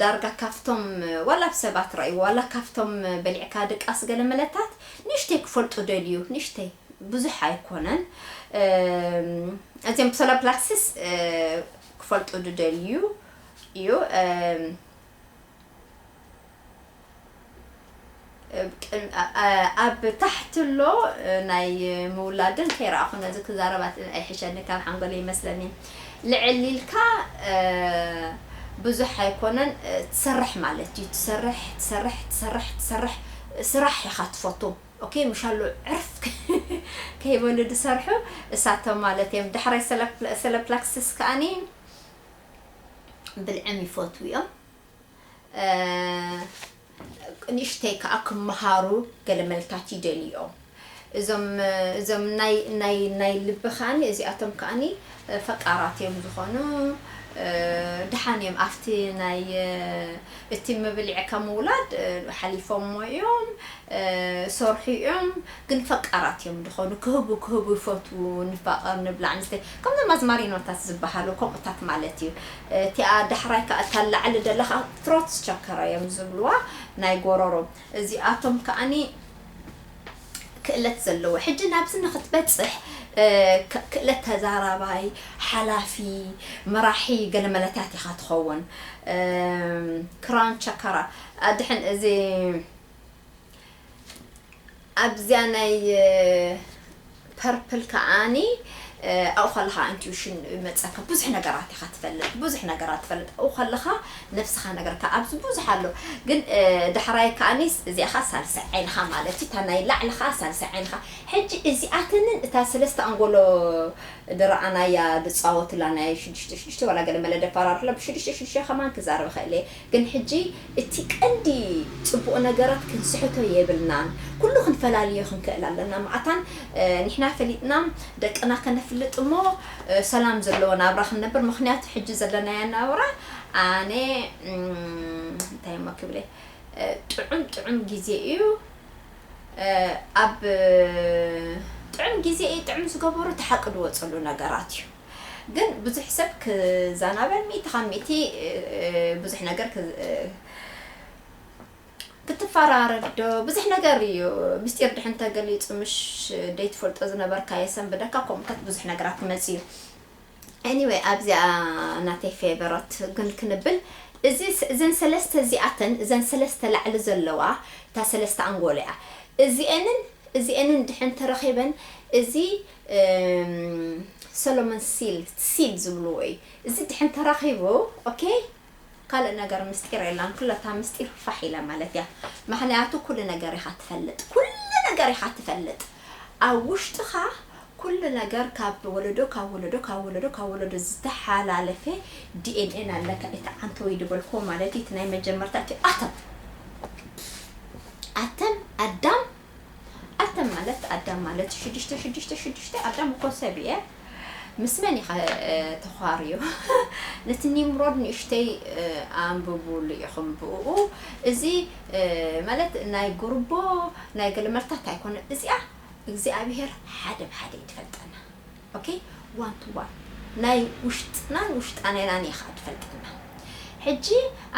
ዳርጋ ካብቶም ዋላ ብ ሰባት ረእይዎ ዋላ ካብቶም በሊዕካ ድቃስ ገለ መለታት ንእሽተይ ክፈልጡ ደልዩ ንእሽተይ ብዙሕ ኣይኮነን እዚም solar plexus ክፈልጡ ድደልዩ እዩ ኣብ ታሕቲ ኣሎ ናይ ምውላድን ከይረኣኹ ነዚ ክዛረባት ኣይሕሸኒ ካብ ሓንጎለ ይመስለኒ ልዕል ኢልካ ብዙሕ ኣይኮነን ትሰርሕ ማለት እዩ ትሰርሕ ትሰርሕ ትሰርሕ ትሰርሕ ስራሕ ኢኻ ትፈቱ okay ምሻሉ ዕርፍ ከይበሉ ዝሰርሑ እሳቶም ማለት እዮም ዳሕራይ ሰለፕላክስስ ከዓኒ ብልዕም ይፈትዉ እዮም ንእሽተይ ከዓ ክመሃሩ ገለ መልታት ይደልዮም እዞም እዞም ናይ ናይ ናይ ልቢ ከዓኒ እዚኣቶም ከዓኒ ፈቃራት እዮም ዝኾኑ ድሓን እዮም ኣብቲ ናይ እቲ ምብሊዕካ ምውላድ ሓሊፎሞ እዮም ሰርሑ እዮም ግን ፈቃራት እዮም ዝኾኑ ክህቡ ክህቡ ይፈትዉ ንፋቀር ንብላዕ ንስተ ከምዞም ኣዝማሪኖታት ዝበሃሉ ከምኡታት ማለት እዩ እቲኣ ዳሕራይ ከዓ እታ ላዕሊ ደለካ ትሮት ቸከራ እዮም ዝብልዋ ናይ ጎረሮ እዚኣቶም ከዓኒ ክእለት ዘለዎ ሕጂ ናብዚ ንክትበፅሕ ክእለት ተዛራባይ ሓላፊ መራሒ ገለመለታት ኢኻ ትኸውን ክራን ቸከራ ኣድሕን እዚ ኣብዚኣ ናይ ፐርፕል ከዓኒ ኣብኡ ከለኻ ኢንቱዊሽን ይመፀካ። ብዙሕ ነገራት ኢኻ ትፈልጥ፣ ብዙሕ ነገራት ትፈልጥ። ኣብኡ ከለኻ ነብስኻ ነገርካ ኣብዚ ብዙሕ ኣሎ። ግን ዳሕራይ ከኣኒስ እዚኣኻ ሳልሳይ ዓይንኻ ማለት እዩ። እታ ናይ ላዕልኻ ሳልሳይ ዓይንኻ። ሕጂ እዚኣተንን እታ ሰለስተ ኣንጎሎ ድረኣናያ ድፃወትላ ናይ ሽዱሽተ ሽዱሽተ ዋላ ገለ መለ ደፈራርሕላ ብሽዱሽተ ሽዱሽተ ከማን ክዛረብ እኽእል እየ። ግን ሕጂ እቲ ቀንዲ ፅቡቕ ነገራት ክንስሕቶ የብልናን። ኩሉ ክንፈላልዮ ክንክእል ኣለና። መዓታን ንሕና ፈሊጥና ደቅና ከነፍልጥ እሞ ሰላም ዘለዎ ናብራ ክንነብር። ምኽንያቱ ሕጂ ዘለናዮ ናብራ ኣነ እንታይ እሞ ክብለ ጥዑም ጥዑም ግዜ እዩ። ኣብ ጥዑም ግዜ እዩ። ጥዑም ዝገበሩ ተሓቂ ዝወፀሉ ነገራት እዩ። ግን ብዙሕ ሰብ ክዛናበል ሚእቲ ካብ ሚእቲ ብዙሕ ነገር ክትፈራረድ ዶ ብዙሕ ነገር እዩ። ምስጢር ድሕን ተገሊፁ ምሽ ደይትፈልጦ ዝነበርካዮ ሰንብደካ ከምኡታት ብዙሕ ነገራት ክመፅ እዩ። Anyway ኣብዚኣ ናተይ ፌቨሮት ግን ክንብል እዚ እዘን ሰለስተ እዚኣተን እዘን ሰለስተ ላዕሊ ዘለዋ እታ ሰለስተ ኣንጎሎ እያ። እዚአንን እዚአንን ድሕን ተረኺበን እዚ ሰሎሞን ሲል ሲል ዝብልዎ እዩ። እዚ ድሕን ተረኺቡ okay ካልእ ነገር ምስጢር የላን። ኩለታ ምስጢር ፋሕ ኢላ ማለት እያ። ምኽንያቱ ኩሉ ነገር ኢኻ ትፈልጥ፣ ኩሉ ነገር ኢኻ ትፈልጥ። ኣብ ውሽጥኻ ኩሉ ነገር ካብ ወለዶ ካብ ወለዶ ካብ ወለዶ ካብ ወለዶ ዝተሓላለፈ ዲኤንኤን ኣለካ። እቲ ዓንተ ወይ ዝበልክዎ ማለት እዩ። እቲ ናይ መጀመርታ እቲ ኣተም ኣተም ኣዳም ኣተም ማለት ኣዳም ማለት ሽዱሽተ ሽዱሽተ ሽዱሽተ ኣዳም እኮ ሰብ እየ። ምስ መን ኢኸ ተዃርዩ? ነቲ ኒምሮድ ንእሽተይ ኣንብቡሉ ኢኹም ብኡ። እዚ ማለት ናይ ጉርቦ ናይ ገለመርታት ኣይኮነ። እዚኣ እግዚኣብሔር ሓደ ብሓደ እዩ ትፈልጠና። okay one to one ናይ ውሽጥናን ውሽጣናይናን ኢኻ ትፈልጠና። ሕጂ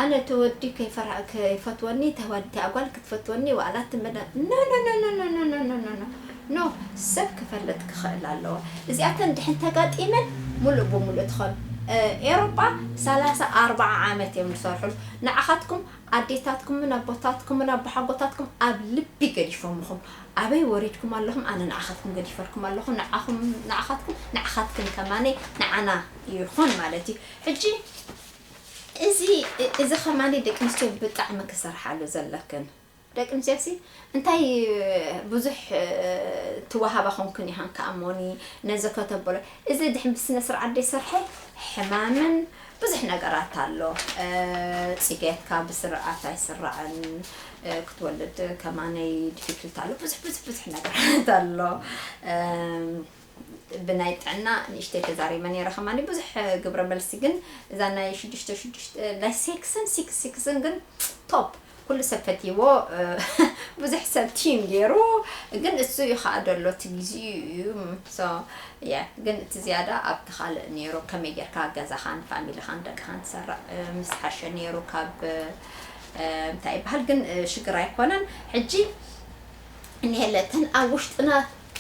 ኣነ ተወዲ ከይፈራ ከይፈትወኒ ተወዲ ኣጓል ክትፈትወኒ ዋላ ትመደ no no no no no no no no no no no ሰብ ክፈልጥ ክኽእል ኣለዎ። እዚኣተን ድሕን ተጋጢመን ሙሉእ ብሙሉእ ትኾን ኤሮጳ ሰላሳ ኣርባዓ ዓመት እዮም ዝሰርሑ። ንዓኻትኩም ኣዴታትኩምን ኣቦታትኩምን ኣቦሓጎታትኩም ኣብ ልቢ ገዲፎምኹም ኣበይ ወሪድኩም ኣለኹም ኣነ ንዓኻትኩም ገዲፈልኩም ኣለኹ ንዓኹም ንዓኻትኩም ንዓኻትክን ከማነይ ንዓና ይኹን ማለት እዩ። ሕጂ እዚ እዚ ከማነይ ደቂ ኣንስትዮ ብጣዕሚ ክሰርሓሉ ዘለክን ደቂ ኣንስትዮ ሲ እንታይ ብዙሕ ትወሃባ ኮንክን ኢኻን ከኣሞኒ ነዚ ከተበሎ እዚ ድሕን ብስነ ስርዓት ደይሰርሐ ሕማምን ብዙሕ ነገራት ኣሎ። ፅግያትካ ብስርዓት ኣይስራዕን ክትወልድ ከማነይ ዲፊክልት ኣሎ። ብዙሕ ብዙሕ ብዙሕ ነገራት ኣሎ። ብናይ ጥዕና ንእሽተይ ተዛሪበ ነይረ ከማኒ ብዙሕ ግብረ መልሲ ግን እዛ ናይ ሽዱሽተ ሽዱሽተ ናይ ሴክስን ሲክስ ሲክስን ግን ቶፕ ኩሉ ሰብ ፈትይዎ። ብዙሕ ሰብ ቲም ገይሩ ግን እሱ እዩ ከዓ ደሎ እቲ ግዜኡ እዩ። So yeah ግን እቲ ዝያዳ ኣብቲ ካልእ ነይሩ ከመይ ጌርካ ገዛኻን ፋሚሊኻን ደቅኻን ትሰርዕ ምስ ሓሸ ነይሩ ካብ እንታይ ይበሃል ግን ሽግር ኣይኮነን። ሕጂ እኒሀለተን ኣብ ውሽጥና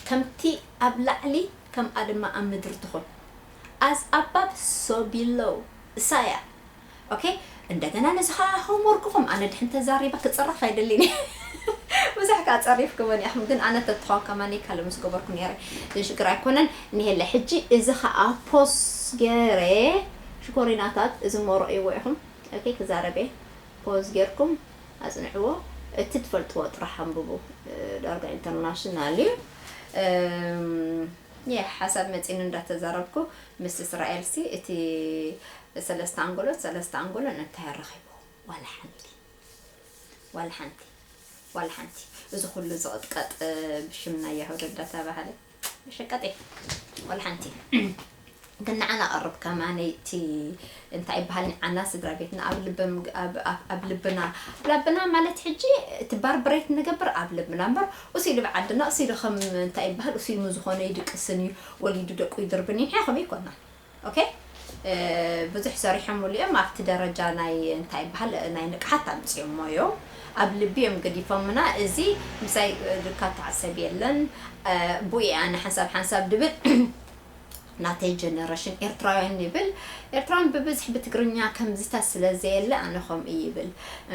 ከምቲ ኣብ ላዕሊ ከምኣ ድማ ኣብ ምድሪ ትኹን as above so below እሳ እያ። okay እንደገና ነዚ ከዓ ሆምወርክኹም ኣነ ድሕን ተዛሪባ ክፅረፍ ኣይደልን እየ። ብዙሕ ከዓ ፀሪፍክወን ኢኹም ግን ኣነ ተትኾን ከማኒ ካልእ ምስ ገበርኩ ነይረ። ግን ሽግር ኣይኮነን። እኒሀለ ሕጂ እዚ ከዓ ፖስ ገይረ ሽኮሪናታት እዚ መርኦይዎ ኢኹም። okay ክዛረብ እየ ፖዝ ጌርኩም ኣጽንዕዎ። እቲ ትፈልጥዎ ጥራሕ ኣንብቡ። ዳርጋ ኢንተርናሽናል እዩ። የ ሓሳብ መጺኒ እንዳተዛረብኩ ምስ እስራኤል ሲ እቲ ሰለስተ ኣንጎሎት ሰለስተ ኣንጎሎን እንታይ ኣረኺቡ? ዋላ ሓንቲ ዋላ ሓንቲ ዋላ ሓንቲ እዚ ኩሉ ዝቕጥቀጥ ብሽም ናይ የሁድ እንዳተባሃለ መሸቀጢ ዋላ ሓንቲ ግን ንዓና ቀርብ ከማነይ እቲ እንታይ ይበሃል ንዓና ስድራ ቤትና ኣብ ልብም ኣብ ኣብ- ኣብ ልብና ኣብ ልብና ማለት ሕጂ እቲ ባርብሬት ንገብር ኣብ ልብና እምበር እሱ ኢሉ ብዓድና እሱ ኢሉ ከም እንታይ ይበሃል እሱ ኢሉ ዝኾነ ይድቅስን እዩ ወሊዱ ደቁ ይድርብን እዩ ንሕና ከምኡ ይኮና okay ብዙሕ ሰሪሖም ሙሉ እዮም ኣብቲ ደረጃ ናይ እንታይ ይበሃል ናይ ንቅሓት ኣምፅኦሞ እዮም ኣብ ልቢ እዮም ገዲፎምና እዚ ምሳይ ድካ ተዓሰብ የለን ብኡ ኣነ ሓንሳብ ሓንሳብ ድብል ናተይ ጀነረሽን ኤርትራውያን ይብል። ኤርትራውያን ብብዝሒ ብትግርኛ ከምዚታት ስለ ዘየለ ኣነ ከምኡ ይብል።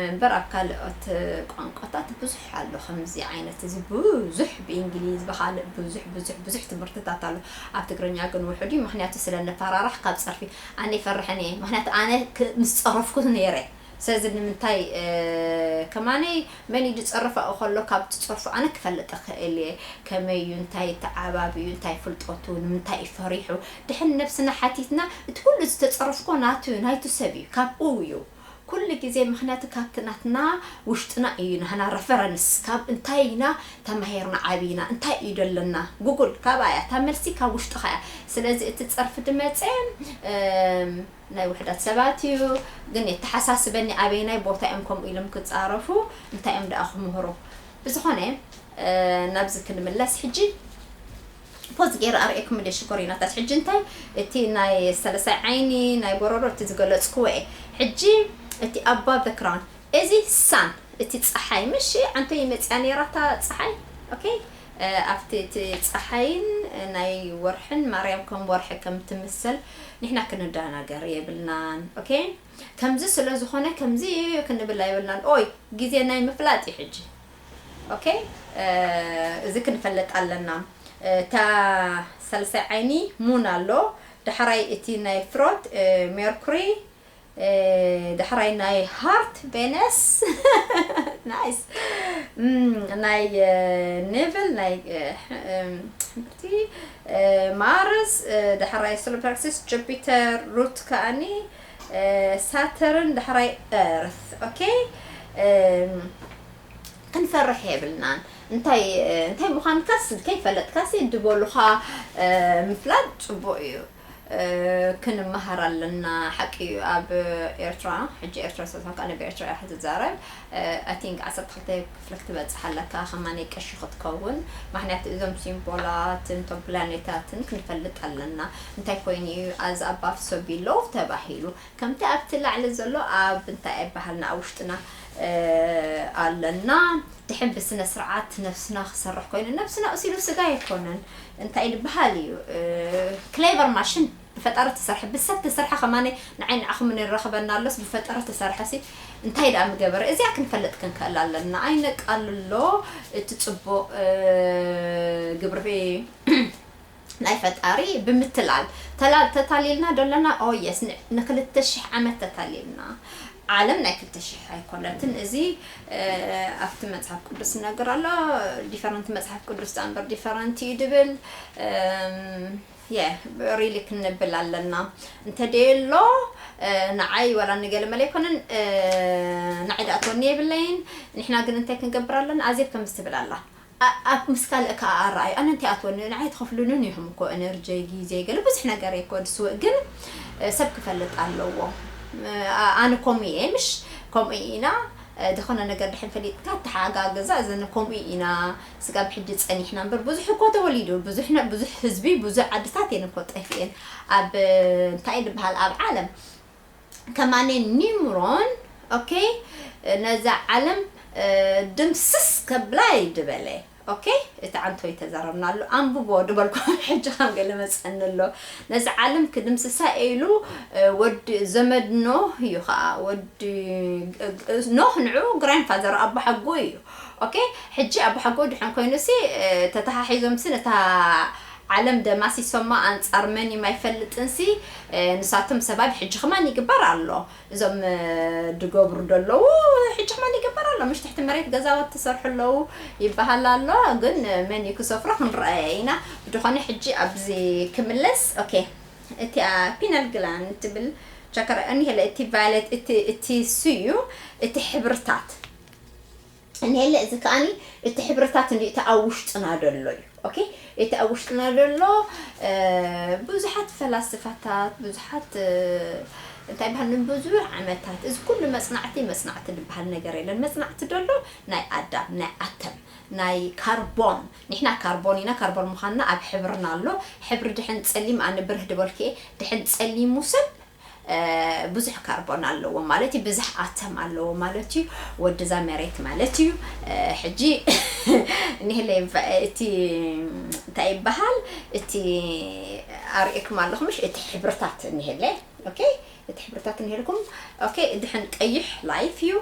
እምበር ኣብ ካልኦት ቋንቋታት ብዙሕ ኣሎ ከምዚ ዓይነት እዚ ብዙሕ ብእንግሊዝ ብኻልእ ብዙሕ ብዙሕ ብዙሕ ትምህርትታት ኣሎ። ኣብ ትግርኛ ግን ውሑድ እዩ፣ ምክንያቱ ስለ ነፈራራሕ ካብ ጸርፊ ኣነ ይፈርሕን እየ። ምክንያቱ ኣነ ክ- ምስ ጸረፍኩ ነይረ። ስለዚ ንምንታይ ከማነይ መን እዩ ዝጸርፍ ኣብኡ ከሎ ካብ ትጸርፉ ኣነ ክፈልጥ እኽእል እየ። ከመይ እዩ፣ እንታይ ተዓባቢ እዩ፣ እንታይ ፍልጠቱ፣ ንምንታይ እዩ ፈሪሑ። ድሕን ነብስና ሓቲትና እቲ ኩሉ ዝተጸረፍኮ ናቱ ናይቱ ሰብ እዩ፣ ካብኡ እዩ ኩሉ ግዜ። ምክንያቱ ካብቲ ናትና ውሽጥና እዩ ናህና ረፈረንስ ካብ እንታይ ኢና ተማሂርና ዓቢና እንታይ እዩ ደለና ጉጉል ካብኣ እያ እታ መልሲ ካብ ውሽጥኻ እያ። ስለዚ እቲ ጸርፊ ድመጸ ናይ ውሕዳት ሰባት እዩ። ግን የተሓሳስበኒ ኣበይናይ ቦታ እዮም ከምኡ ኢሎም ክፃረፉ እንታይ እዮም ደኣ ክምህሩ። ብዝኾነ ናብዚ ክንምለስ ሕጂ ፖዝ ገይረ ኣርእየኩም እንደ ሽኮሪናታት። ሕጂ እንታይ እቲ ናይ ሰለሳይ ዓይኒ ናይ ጎረሮ እቲ ዝገለፅክዎ እየ። ሕጂ እቲ ኣባ በክራን እዚ ሳን እቲ ፀሓይ ምሽ ዓንቶ ይመፅያ ነይራታ ፀሓይ ኦኬ ኣብቲ እቲ ፀሓይን ናይ ወርሕን ማርያም ከም ወርሒ ከም ትምሰል ንሕና ክንደናገር የብልናን። ኦኬ ከምዚ ስለ ዝኾነ ከምዚ ክንብል ኣይብልናን። ኦይ ግዜ ናይ ምፍላጥ እዩ ሕጂ። ኦኬ እዚ ክንፈልጥ ኣለና። እታ ሳልሳይ ዓይኒ ሙን ኣሎ፣ ዳሕራይ እቲ ናይ ፍሮት ሜርኩሪ፣ ዳሕራይ ናይ ሃርት ቬነስ ናይስ ናይ ኔቨል ናይ ሕምርቲ ማርስ፣ ዳሕራይ ሶላር ፕለክሰስ ጁፒተር፣ ሩት ከኣኒ ሳተርን፣ ዳሕራይ ኤርት። ኦኬ ክንፈርሕ የብልናን። እንታይ እንታይ ምዃንካስ ከይፈለጥካሲ ድበሉኻ ምፍላጥ ጽቡቕ እዩ። ክንመሃር ኣለና። ሓቂ እዩ ኣብ ኤርትራ ሕጂ ኤርትራ ሰብካ ነብ ኤርትራ እያ ክትዛረብ። I think ዓሰርተ ክልተ ክፍለ ክትበጽሕ ኣለካ። ከማን ቀሺ ክትከውን ምክንያቱ እዞም ሲምቦላትን ቶም ፕላኔታትን ክንፈልጥ ኣለና። እንታይ ኮይኑ እዩ as above so below ተባሂሉ ከምቲ ኣብቲ ላዕሊ ዘሎ ኣብ እንታይ ኣይበሃልና ኣብ ውሽጥና ኣለና። ድሕን ብስነ ስርዓት ነብስና ክሰርሕ ኮይኑ ነብስና እሲሉ ስጋ ኣይኮነን እንታይ ዝበሃል እዩ። ክሌቨር ማሽን ብፈጣሪ ተሰርሐ ብሰብ ተሰርሐ ከማነ ንዓይ ንዓኹም ንረኽበና ኣሎስ ብፈጣሪ ተሰርሐ ሲ እንታይ ደኣ ምገበረ እዚኣ ክንፈልጥ ክንክእል ኣለና። ኣይነቃልሎ እቲ ጽቡቕ ግብሪ ናይ ፈጣሪ ብምትላል ተላ ተታሊልና ደለና። ኦ የስ ንክልተ ሽሕ ዓመት ተታሊልና ዓለም ናይ ክልተ ሽሕ ኣይኮነትን። እዚ ኣብቲ መጽሓፍ ቅዱስ ነገር ኣሎ ዲፈረንት መጽሓፍ ቅዱስ ዳኣ እምበር ዲፈረንት እዩ ድብል የ ሪሊ ክንብል ኣለና። እንተ ደየሎ ንዓይ ዋላ ንገለ መለ ኣይኮነን ንዓይ ደኣ ትወኒ የብለይን። ንሕና ግን እንታይ ክንገብር ኣለና ኣዜብ ከምዚ ትብል ኣላ ኣብ ምስ ካልእ ከዓ ኣረኣዩ ኣነ እንታይ ኣትወኒ ንዓይ ትኸፍሉንን ኢኹም እኮ ኤነርጂ ግዜ ገለ ብዙሕ ነገር እኮ ድስውእ ግን ሰብ ክፈልጥ ኣለዎ። ኣነ ከምኡ እየ ምሽ ከምኡ ኢና ዝኾነ ነገር ድሕን ፈሊጥካ ተሓጋግዛ እዘን ከምኡ ኢና ስጋብ ሕጂ ፀኒሕና እምበር ብዙሕ እኮ ተወሊዱ ብዙሕ ብዙሕ ህዝቢ ብዙሕ ዓድታት እየን እኮ ጠፊኤን ኣብ እንታይ ዝበሃል ኣብ ዓለም ከማነ ኒምሮን ኦኬ ነዛ ዓለም ድምስስ ከብላ ይድበለ ኦኬ እቲ ዓንቶ ይተዛረብናሉ ኣንብቦ ድበልኩ ሕጂ ከም ገለ መፀኒ ኣሎ ነዚ ዓለም ክድምስሳ ኢሉ ወዲ ዘመድ ኖህ እዩ ከዓ ወዲ ኖህ ንዑ ግራንድፋዘር ኣቦሓጎ እዩ ኦኬ ሕጂ ኣቦሓጎ ድሕን ኮይኑሲ ተተሓሒዞምሲ ነታ ዓለም ደማሲሶማ ኣንጻር መን እዩ ማይፈልጥንሲ ንሳቶም ሰባብ ሕጂ ከማን ይግበር ኣሎ እዞም ድገብሩ ደለዉ ሕጂ ከማን ይግበር ኣሎ ምሽ ትሕቲ መሬት ገዛወት ትሰርሑ ኣለዉ ይበሃል ኣሎ ግን መን እዩ ክሰፍሮ ክንረኣየ ኢና ብድኾነ ሕጂ ኣብዚ ክምለስ ኦኬ እቲኣ ፒነል ግላን ትብል ቸከረ እኒሄለ እቲ ቫይለት እቲ ስዩ እቲ ሕብርታት እኒሄለ እዚ ከኣኒ እቲ ሕብርታት እንዲ እቲ ኣብ ውሽጥና ደሎ እዩ ኦኬ እቲ ኣብ ውሽጥና ደሎ ብዙሓት ፈላስፋታት ብዙሓት እንታይ በሃል ንብዙሕ ዓመታት እዚ ኩሉ መፅናዕቲ መፅናዕቲ ዝበሃል ነገር የለን መፅናዕቲ ደሎ ናይ ኣዳም ናይ ኣተም ናይ ካርቦን ንሕና ካርቦን ኢና ካርቦን ምዃንና ኣብ ሕብርና ኣሎ ሕብሪ ድሕን ፀሊም ኣነ ብርህ ድበልክየ ድሕን ፀሊሙ ሰብ ብዙሕ ካርቦን ኣለዎ ማለት እዩ፣ ብዙሕ ኣተም ኣለዎ ማለት እዩ። ወድዛ መሬት ማለት እዩ። ሕጂ ንህለ እቲ እንታይ ይበሃል፣ እቲ ኣርእየኩም ኣለኹ ምሽ፣ እቲ ሕብርታት ንህለ። ኦኬ፣ እቲ ሕብርታት ንህልኩም። ኦኬ፣ ድሕን ቀይሕ ላይፍ እዩ።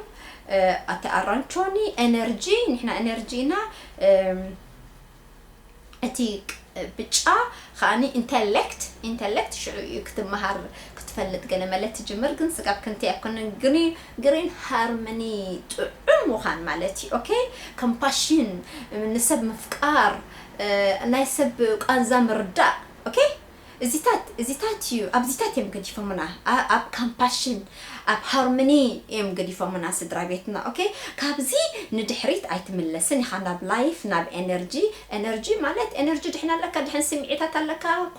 ኣቲ ኣራንቾኒ ኤነርጂ፣ ንሕና ኤነርጂ ኢና። እቲ ብጫ ከኣኒ ኢንተሌክት፣ ኢንተሌክት ሽዑ እዩ ክትመሃር ክትፈልጥ ገለ መለ ትጅምር። ግን ስጋብ ክንተ ኣይኮነን። ግሪን ሃርመኒ፣ ጥዑም ምዃን ማለት እዩ። ኦኬ፣ ኮምፓሽን፣ ንሰብ ምፍቃር፣ ናይ ሰብ ቃንዛ ምርዳእ። ኦኬ፣ እዚታት እዚታት እዩ ኣብዚታት እዮም ገዲፎምና፣ ኣብ ካምፓሽን፣ ኣብ ሃርሞኒ እዮም ገዲፎምና ስድራ ቤትና። ኦኬ፣ ካብዚ ንድሕሪት ኣይትምለስን ኢኻ፣ ናብ ላይፍ፣ ናብ ኤነርጂ። ኤነርጂ ማለት፣ ኤነርጂ ድሕን ኣለካ፣ ድሕን ስምዒታት ኣለካ እኮ፣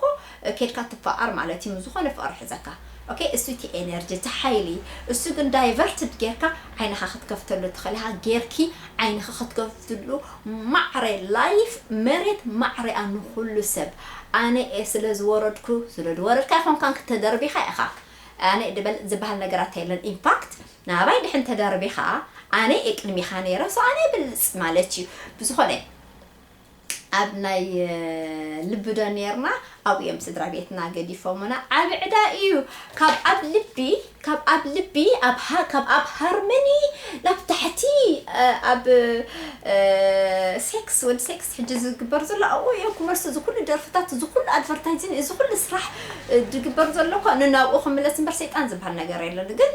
ኬድካ ትፈኣር ማለት እዩ። ዝኾነ ፍቕሪ ሕዘካ። ኦኬ፣ እሱ እቲ ኤነርጂ፣ እቲ ሓይሊ፣ እሱ ግን ዳይቨርትድ ጌርካ ዓይንኻ ክትከፍተሉ ትኽእል ኢኻ። ጌርኪ ዓይንኻ ክትከፍትሉ፣ ማዕረ ላይፍ፣ መሬት ማዕረ ኣኑ ኩሉ ሰብ። ኣነ እየ ስለ ዝወረድኩ፣ ስለ ዝወረድካ ኣይኮንካን፣ ክተደርቢኻ ኢኻ። ኣነ ድበል ዝበሃል ነገራት የለን። ኢንፋክት ናባይ ድሕን ተደርቢኻ፣ ኣነ እየ ቅድሚኻ ነይረ፣ ሶ ኣነ እየ ብልጽ ማለት እዩ። ብዝኾነ ኣብ ናይ ልቢ ዶ ነርና፣ ኣብኡ እዮም ስድራ ቤትና ገዲፎምና። ዓቢ ዕዳ እዩ። ካብ ኣብ ልቢ፣ ካብ ኣብ ልቢ፣ ኣብ ሃ- ካብ ኣብ ሃርመኒ ናብ ታሕቲ፣ ኣብ ሴክስ፣ ወዲ ሴክስ ሕጂ ዝግበር ዘሎ ኣብኡ እዮም ክመልሱ። እዚ ኩሉ ደርፍታት፣ እዚ ኩሉ ኣድቨርታይዚንግ፣ እዚ ኩሉ ስራሕ ዝግበር ዘሎ እኮ ንናብኡ ክምለስ እምበር ሰይጣን ዝበሃል ነገር የለን። ግን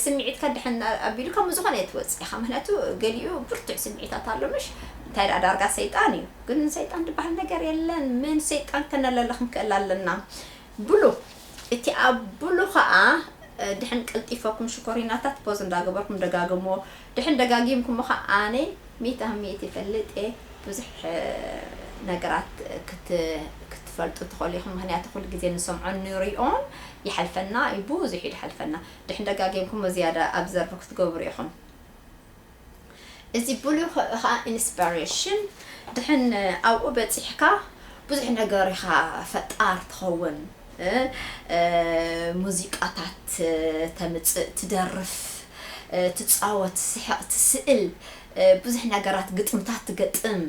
ስምዒትካ ድሕን ኣቢሉ ካብ ዝኾነ እየ ትወፅእ ኢኻ። ምክንያቱ ገሊኡ ብርቱዕ ስምዒታት ኣሎ ምሽ፣ እንታይ ደኣ ዳርጋ ሰይጣን እዩ። ግን ሰይጣን ዝበሃል ነገር የለን። ምን ሰይጣን ከነለለ ክንክእል ኣለና። ብሉ፣ እቲ ኣብ ብሉ ከዓ ድሕን ቀልጢፈኩም ሽኮሪናታት ፖዝ እንዳገበርኩም ደጋግሞ። ድሕን ደጋጊምኩም ከዓ ኣነ ሚእቲ ኣብ ሚእቲ ይፈልጥ እየ። ብዙሕ ነገራት ክትፈልጡ ትኽእሉ ኢኹም። ምክንያቱ ኩሉ ግዜ ንሰምዖን ንሪኦን ይሓልፈና እዩ፣ ብዙሕ እዩ ዝሓልፈና። ድሕን ደጋጊምኩም ዝያዳ ኣብዘርቭ ክትገብሩ ኢኹም። እዚ ብሉ ከዓ ኢንስፓሬሽን፣ ድሕን ኣብኡ በፂሕካ ብዙሕ ነገር ኢኻ ፈጣር ትኸውን። ሙዚቃታት ተምፅእ፣ ትደርፍ፣ ትፃወት፣ ትስሕቕ፣ ትስእል፣ ብዙሕ ነገራት፣ ግጥምታት ትገጥም፣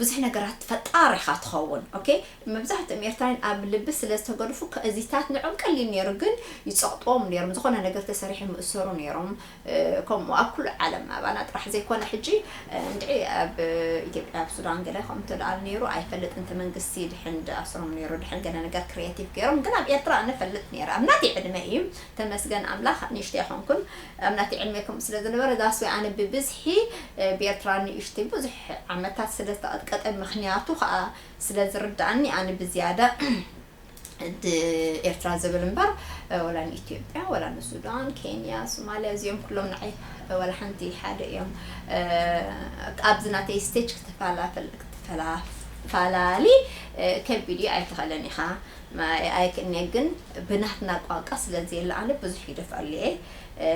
ብዙሕ ነገራት ፈጣር ኢኻ ትኸውን። ኦኬ፣ መብዛሕትኦም ኤርትራውያን ኣብ ልቢ ስለ ዝተገድፉ፣ ከእዚታት ንዖም ቀሊል ነይሩ፣ ግን ይጸቕጥዎም ነይሮም። ዝኾነ ነገር ተሰሪሑ ምእሰሩ ነይሮም። ከምኡ ኣብ ኩሉ ዓለም፣ ኣባና ጥራሕ ዘይኮነ፣ ሕጂ እንድዒ ኣብ ኢትዮጵያ፣ ኣብ ሱዳን ገለ ከምኡ ተደኣሉ ነይሩ ኣይፈልጥ፣ እንተ መንግስቲ ድሕን ድኣስሮም ነይሩ፣ ድሕን ገለ ነገር ክሪኤቲቭ ገይሮም። ግን ኣብ ኤርትራ ኣነ ፈልጥ ነይረ፣ ኣብ ናተይ ዕድመ እዩ። ተመስገን ኣምላኽ፣ ንእሽተይ ኣይኮንኩን፣ ኣብ ናተይ ዕድመ ከምኡ ስለ ዝነበረ፣ that's why ኣነ ብብዝሒ ብኤርትራ ንእሽተይ ብዙሕ ዓመታት ስለ ዝተቐጥቀጠ፣ ምኽንያቱ ከዓ ስለ ዝርድኣኒ፣ ኣነ ብዝያዳ ድ-፣ ኤርትራ ዝብል እምበር፣ ወላ ንኢትዮጵያ፣ ወላ ንሱዳን፣ ኬንያ፣ ሶማልያ፣ እዚኦም ኩሎም ንዓይ ወላ ሓንቲ ሓደ እዮም። ኣብዚ ናተይ ስቴጅ ክትፈላፈል-፣ ክትፈላፋላሊ ከቢድ እዩ፣ ኣይትኽእልን ኢኻ። ኣይክእልን'የ፣ ግን ብናትና ቋንቋ ስለ ዘየለ ኣነ ብዙሕ ይደፍኣሉ እየ።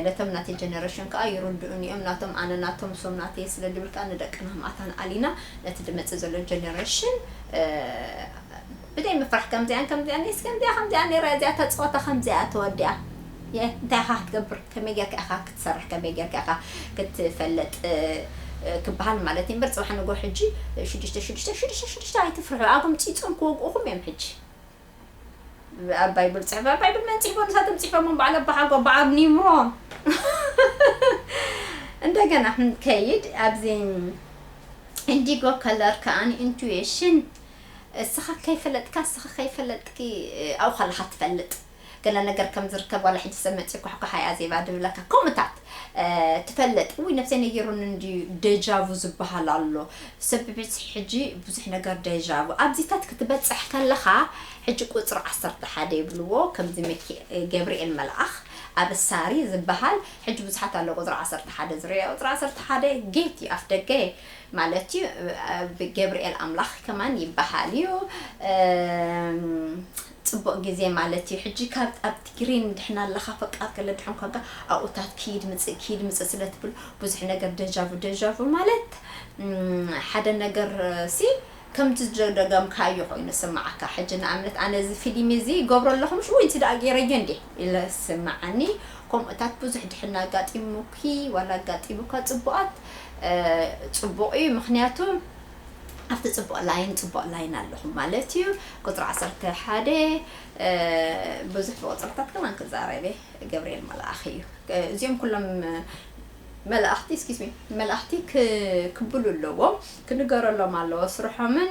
ነቶም ናተይ ጀነሬሽን ከኣ ይርድኡኒ እዮም። ናቶም ኣነ ናቶም፣ ሶም ናተይ ስለ ድብል ከኣ ንደቅና ማእታን ኣሊና ነቲ ድመጽእ ዘሎ ጀነሬሽን ብደይ ምፍራሕ፣ ከምዚኣን ከምዚኣን፣ እስከ ከምዚኣ ከምዚኣ ነይራ፣ እዚኣ እታ ጸወታ ከምዚኣ ተወዲኣ። የ፣ እንታይ ኢኻ ክትገብር? ከመይ ጌርካ ኢኻ ክትሰርሕ? ከመይ ጌርካ ኢኻ ክትፈለጥ? ክበሃል ማለት እዩ እምበር፣ ጽባሕ ንግሆ ሕጂ ሽዱሽተ ሽዱሽተ ሽዱሽተ ሽዱሽተ ኣይትፍርሑ። ኣጉምጺጾም ክወግኡኹም እዮም ሕጂ። ኣብ ባይብል ጽሕፍ፣ ኣብ ባይብል መን ጽሕፎ? ንሳቶም ጽሕፎም፣ በዓል ኣባሓጎ፣ በዓል ኒምሮ። እንደገና ክንከይድ፣ ኣብዚ ኢንዲጎ ከለር ከኣ ኢንቱዊሽን፣ እስኻ ከይፈለጥካ፣ እስኻ ከይፈለጥኪ ኣብኡ ከለኻ ትፈልጥ። ገለ ነገር ከም ዝርከብ ዋላ ሕጂ ሰብ መጺኡ ኳሕኳሕ ኣያ ዜባ ድብለካ፣ ከምኡታት ትፈልጥ። ውይ፣ ነብሰይ ነጊሩኒ እንድዩ፣ ደጃ ቩ ዝበሃል ኣሎ። ሰብ ብብዝሒ ሕጂ ብዙሕ ነገር ደጃ ቩ። ኣብዚታት ክትበጽሕ ከለኻ፣ ሕጂ ቁጽሪ ዓሰርተ ሓደ ይብልዎ፣ ከምዚ መኪ-፣ ገብርኤል መልኣኽ ኣብ ሳሪ ዝበሃል፣ ሕጂ ብዙሓት ኣሎ ቁጽሪ ዓሰርተ ሓደ ዝርእዮ። ቁጽሪ ዓሰርተ ሓደ ጌት እዩ፣ ኣፍ ደገ ማለት እዩ። ብ-፣ ገብርኤል ኣምላኽ ከማን ይበሃል እዩ። እም፣ ጽቡቕ ግዜ ማለት እዩ። ሕጂ ካብ ኣብ ትግሪን ድሕና ኣለኻ፣ ፈቃር ገለ ድሕን ኮንካ ኣብኡታት ኪድ ምጽእ፣ ኪድ ምጽእ ስለ ትብል ብዙሕ ነገር ደጃ ቩ፣ ደጃ ቩ ማለት፣ እም፣ ሓደ ነገር ሲ ከምቲ ዝደገምካዮ ኮይኑ ስምዓካ። ሕጂ ንኣብነት ኣነ እዚ ፊልም እዚ ይገብሮ ኣለኹ፣ ምሽ ወይ እቲ ደኣ ገይረዮ እንዴ ኢለ ስምዓኒ። ከምኡታት ብዙሕ ድሕና ኣጋጢሙኪ ዋላ ኣጋጢሙካ ጽቡቓት፣ እ፣ ጽቡቕ እዩ። ምኽንያቱ ኣብቲ ጽቡቕ ላይን ጽቡቕ ላይን ኣለኹም ማለት እዩ። ቁጽሪ ዓሰርተ ሓደ፣ እ፣ ብዙሕ ብቁጽርታት ከማን ክዛረበ ገብርኤል መልኣኽ እዩ። እ፣ እዚኦም ኩሎም መላእኽቲ፣ excuse me፣ መላእኽቲ ክ-፣ ክብሉ ኣለዎም፣ ክንገረሎም ኣለዎ ስርሖምን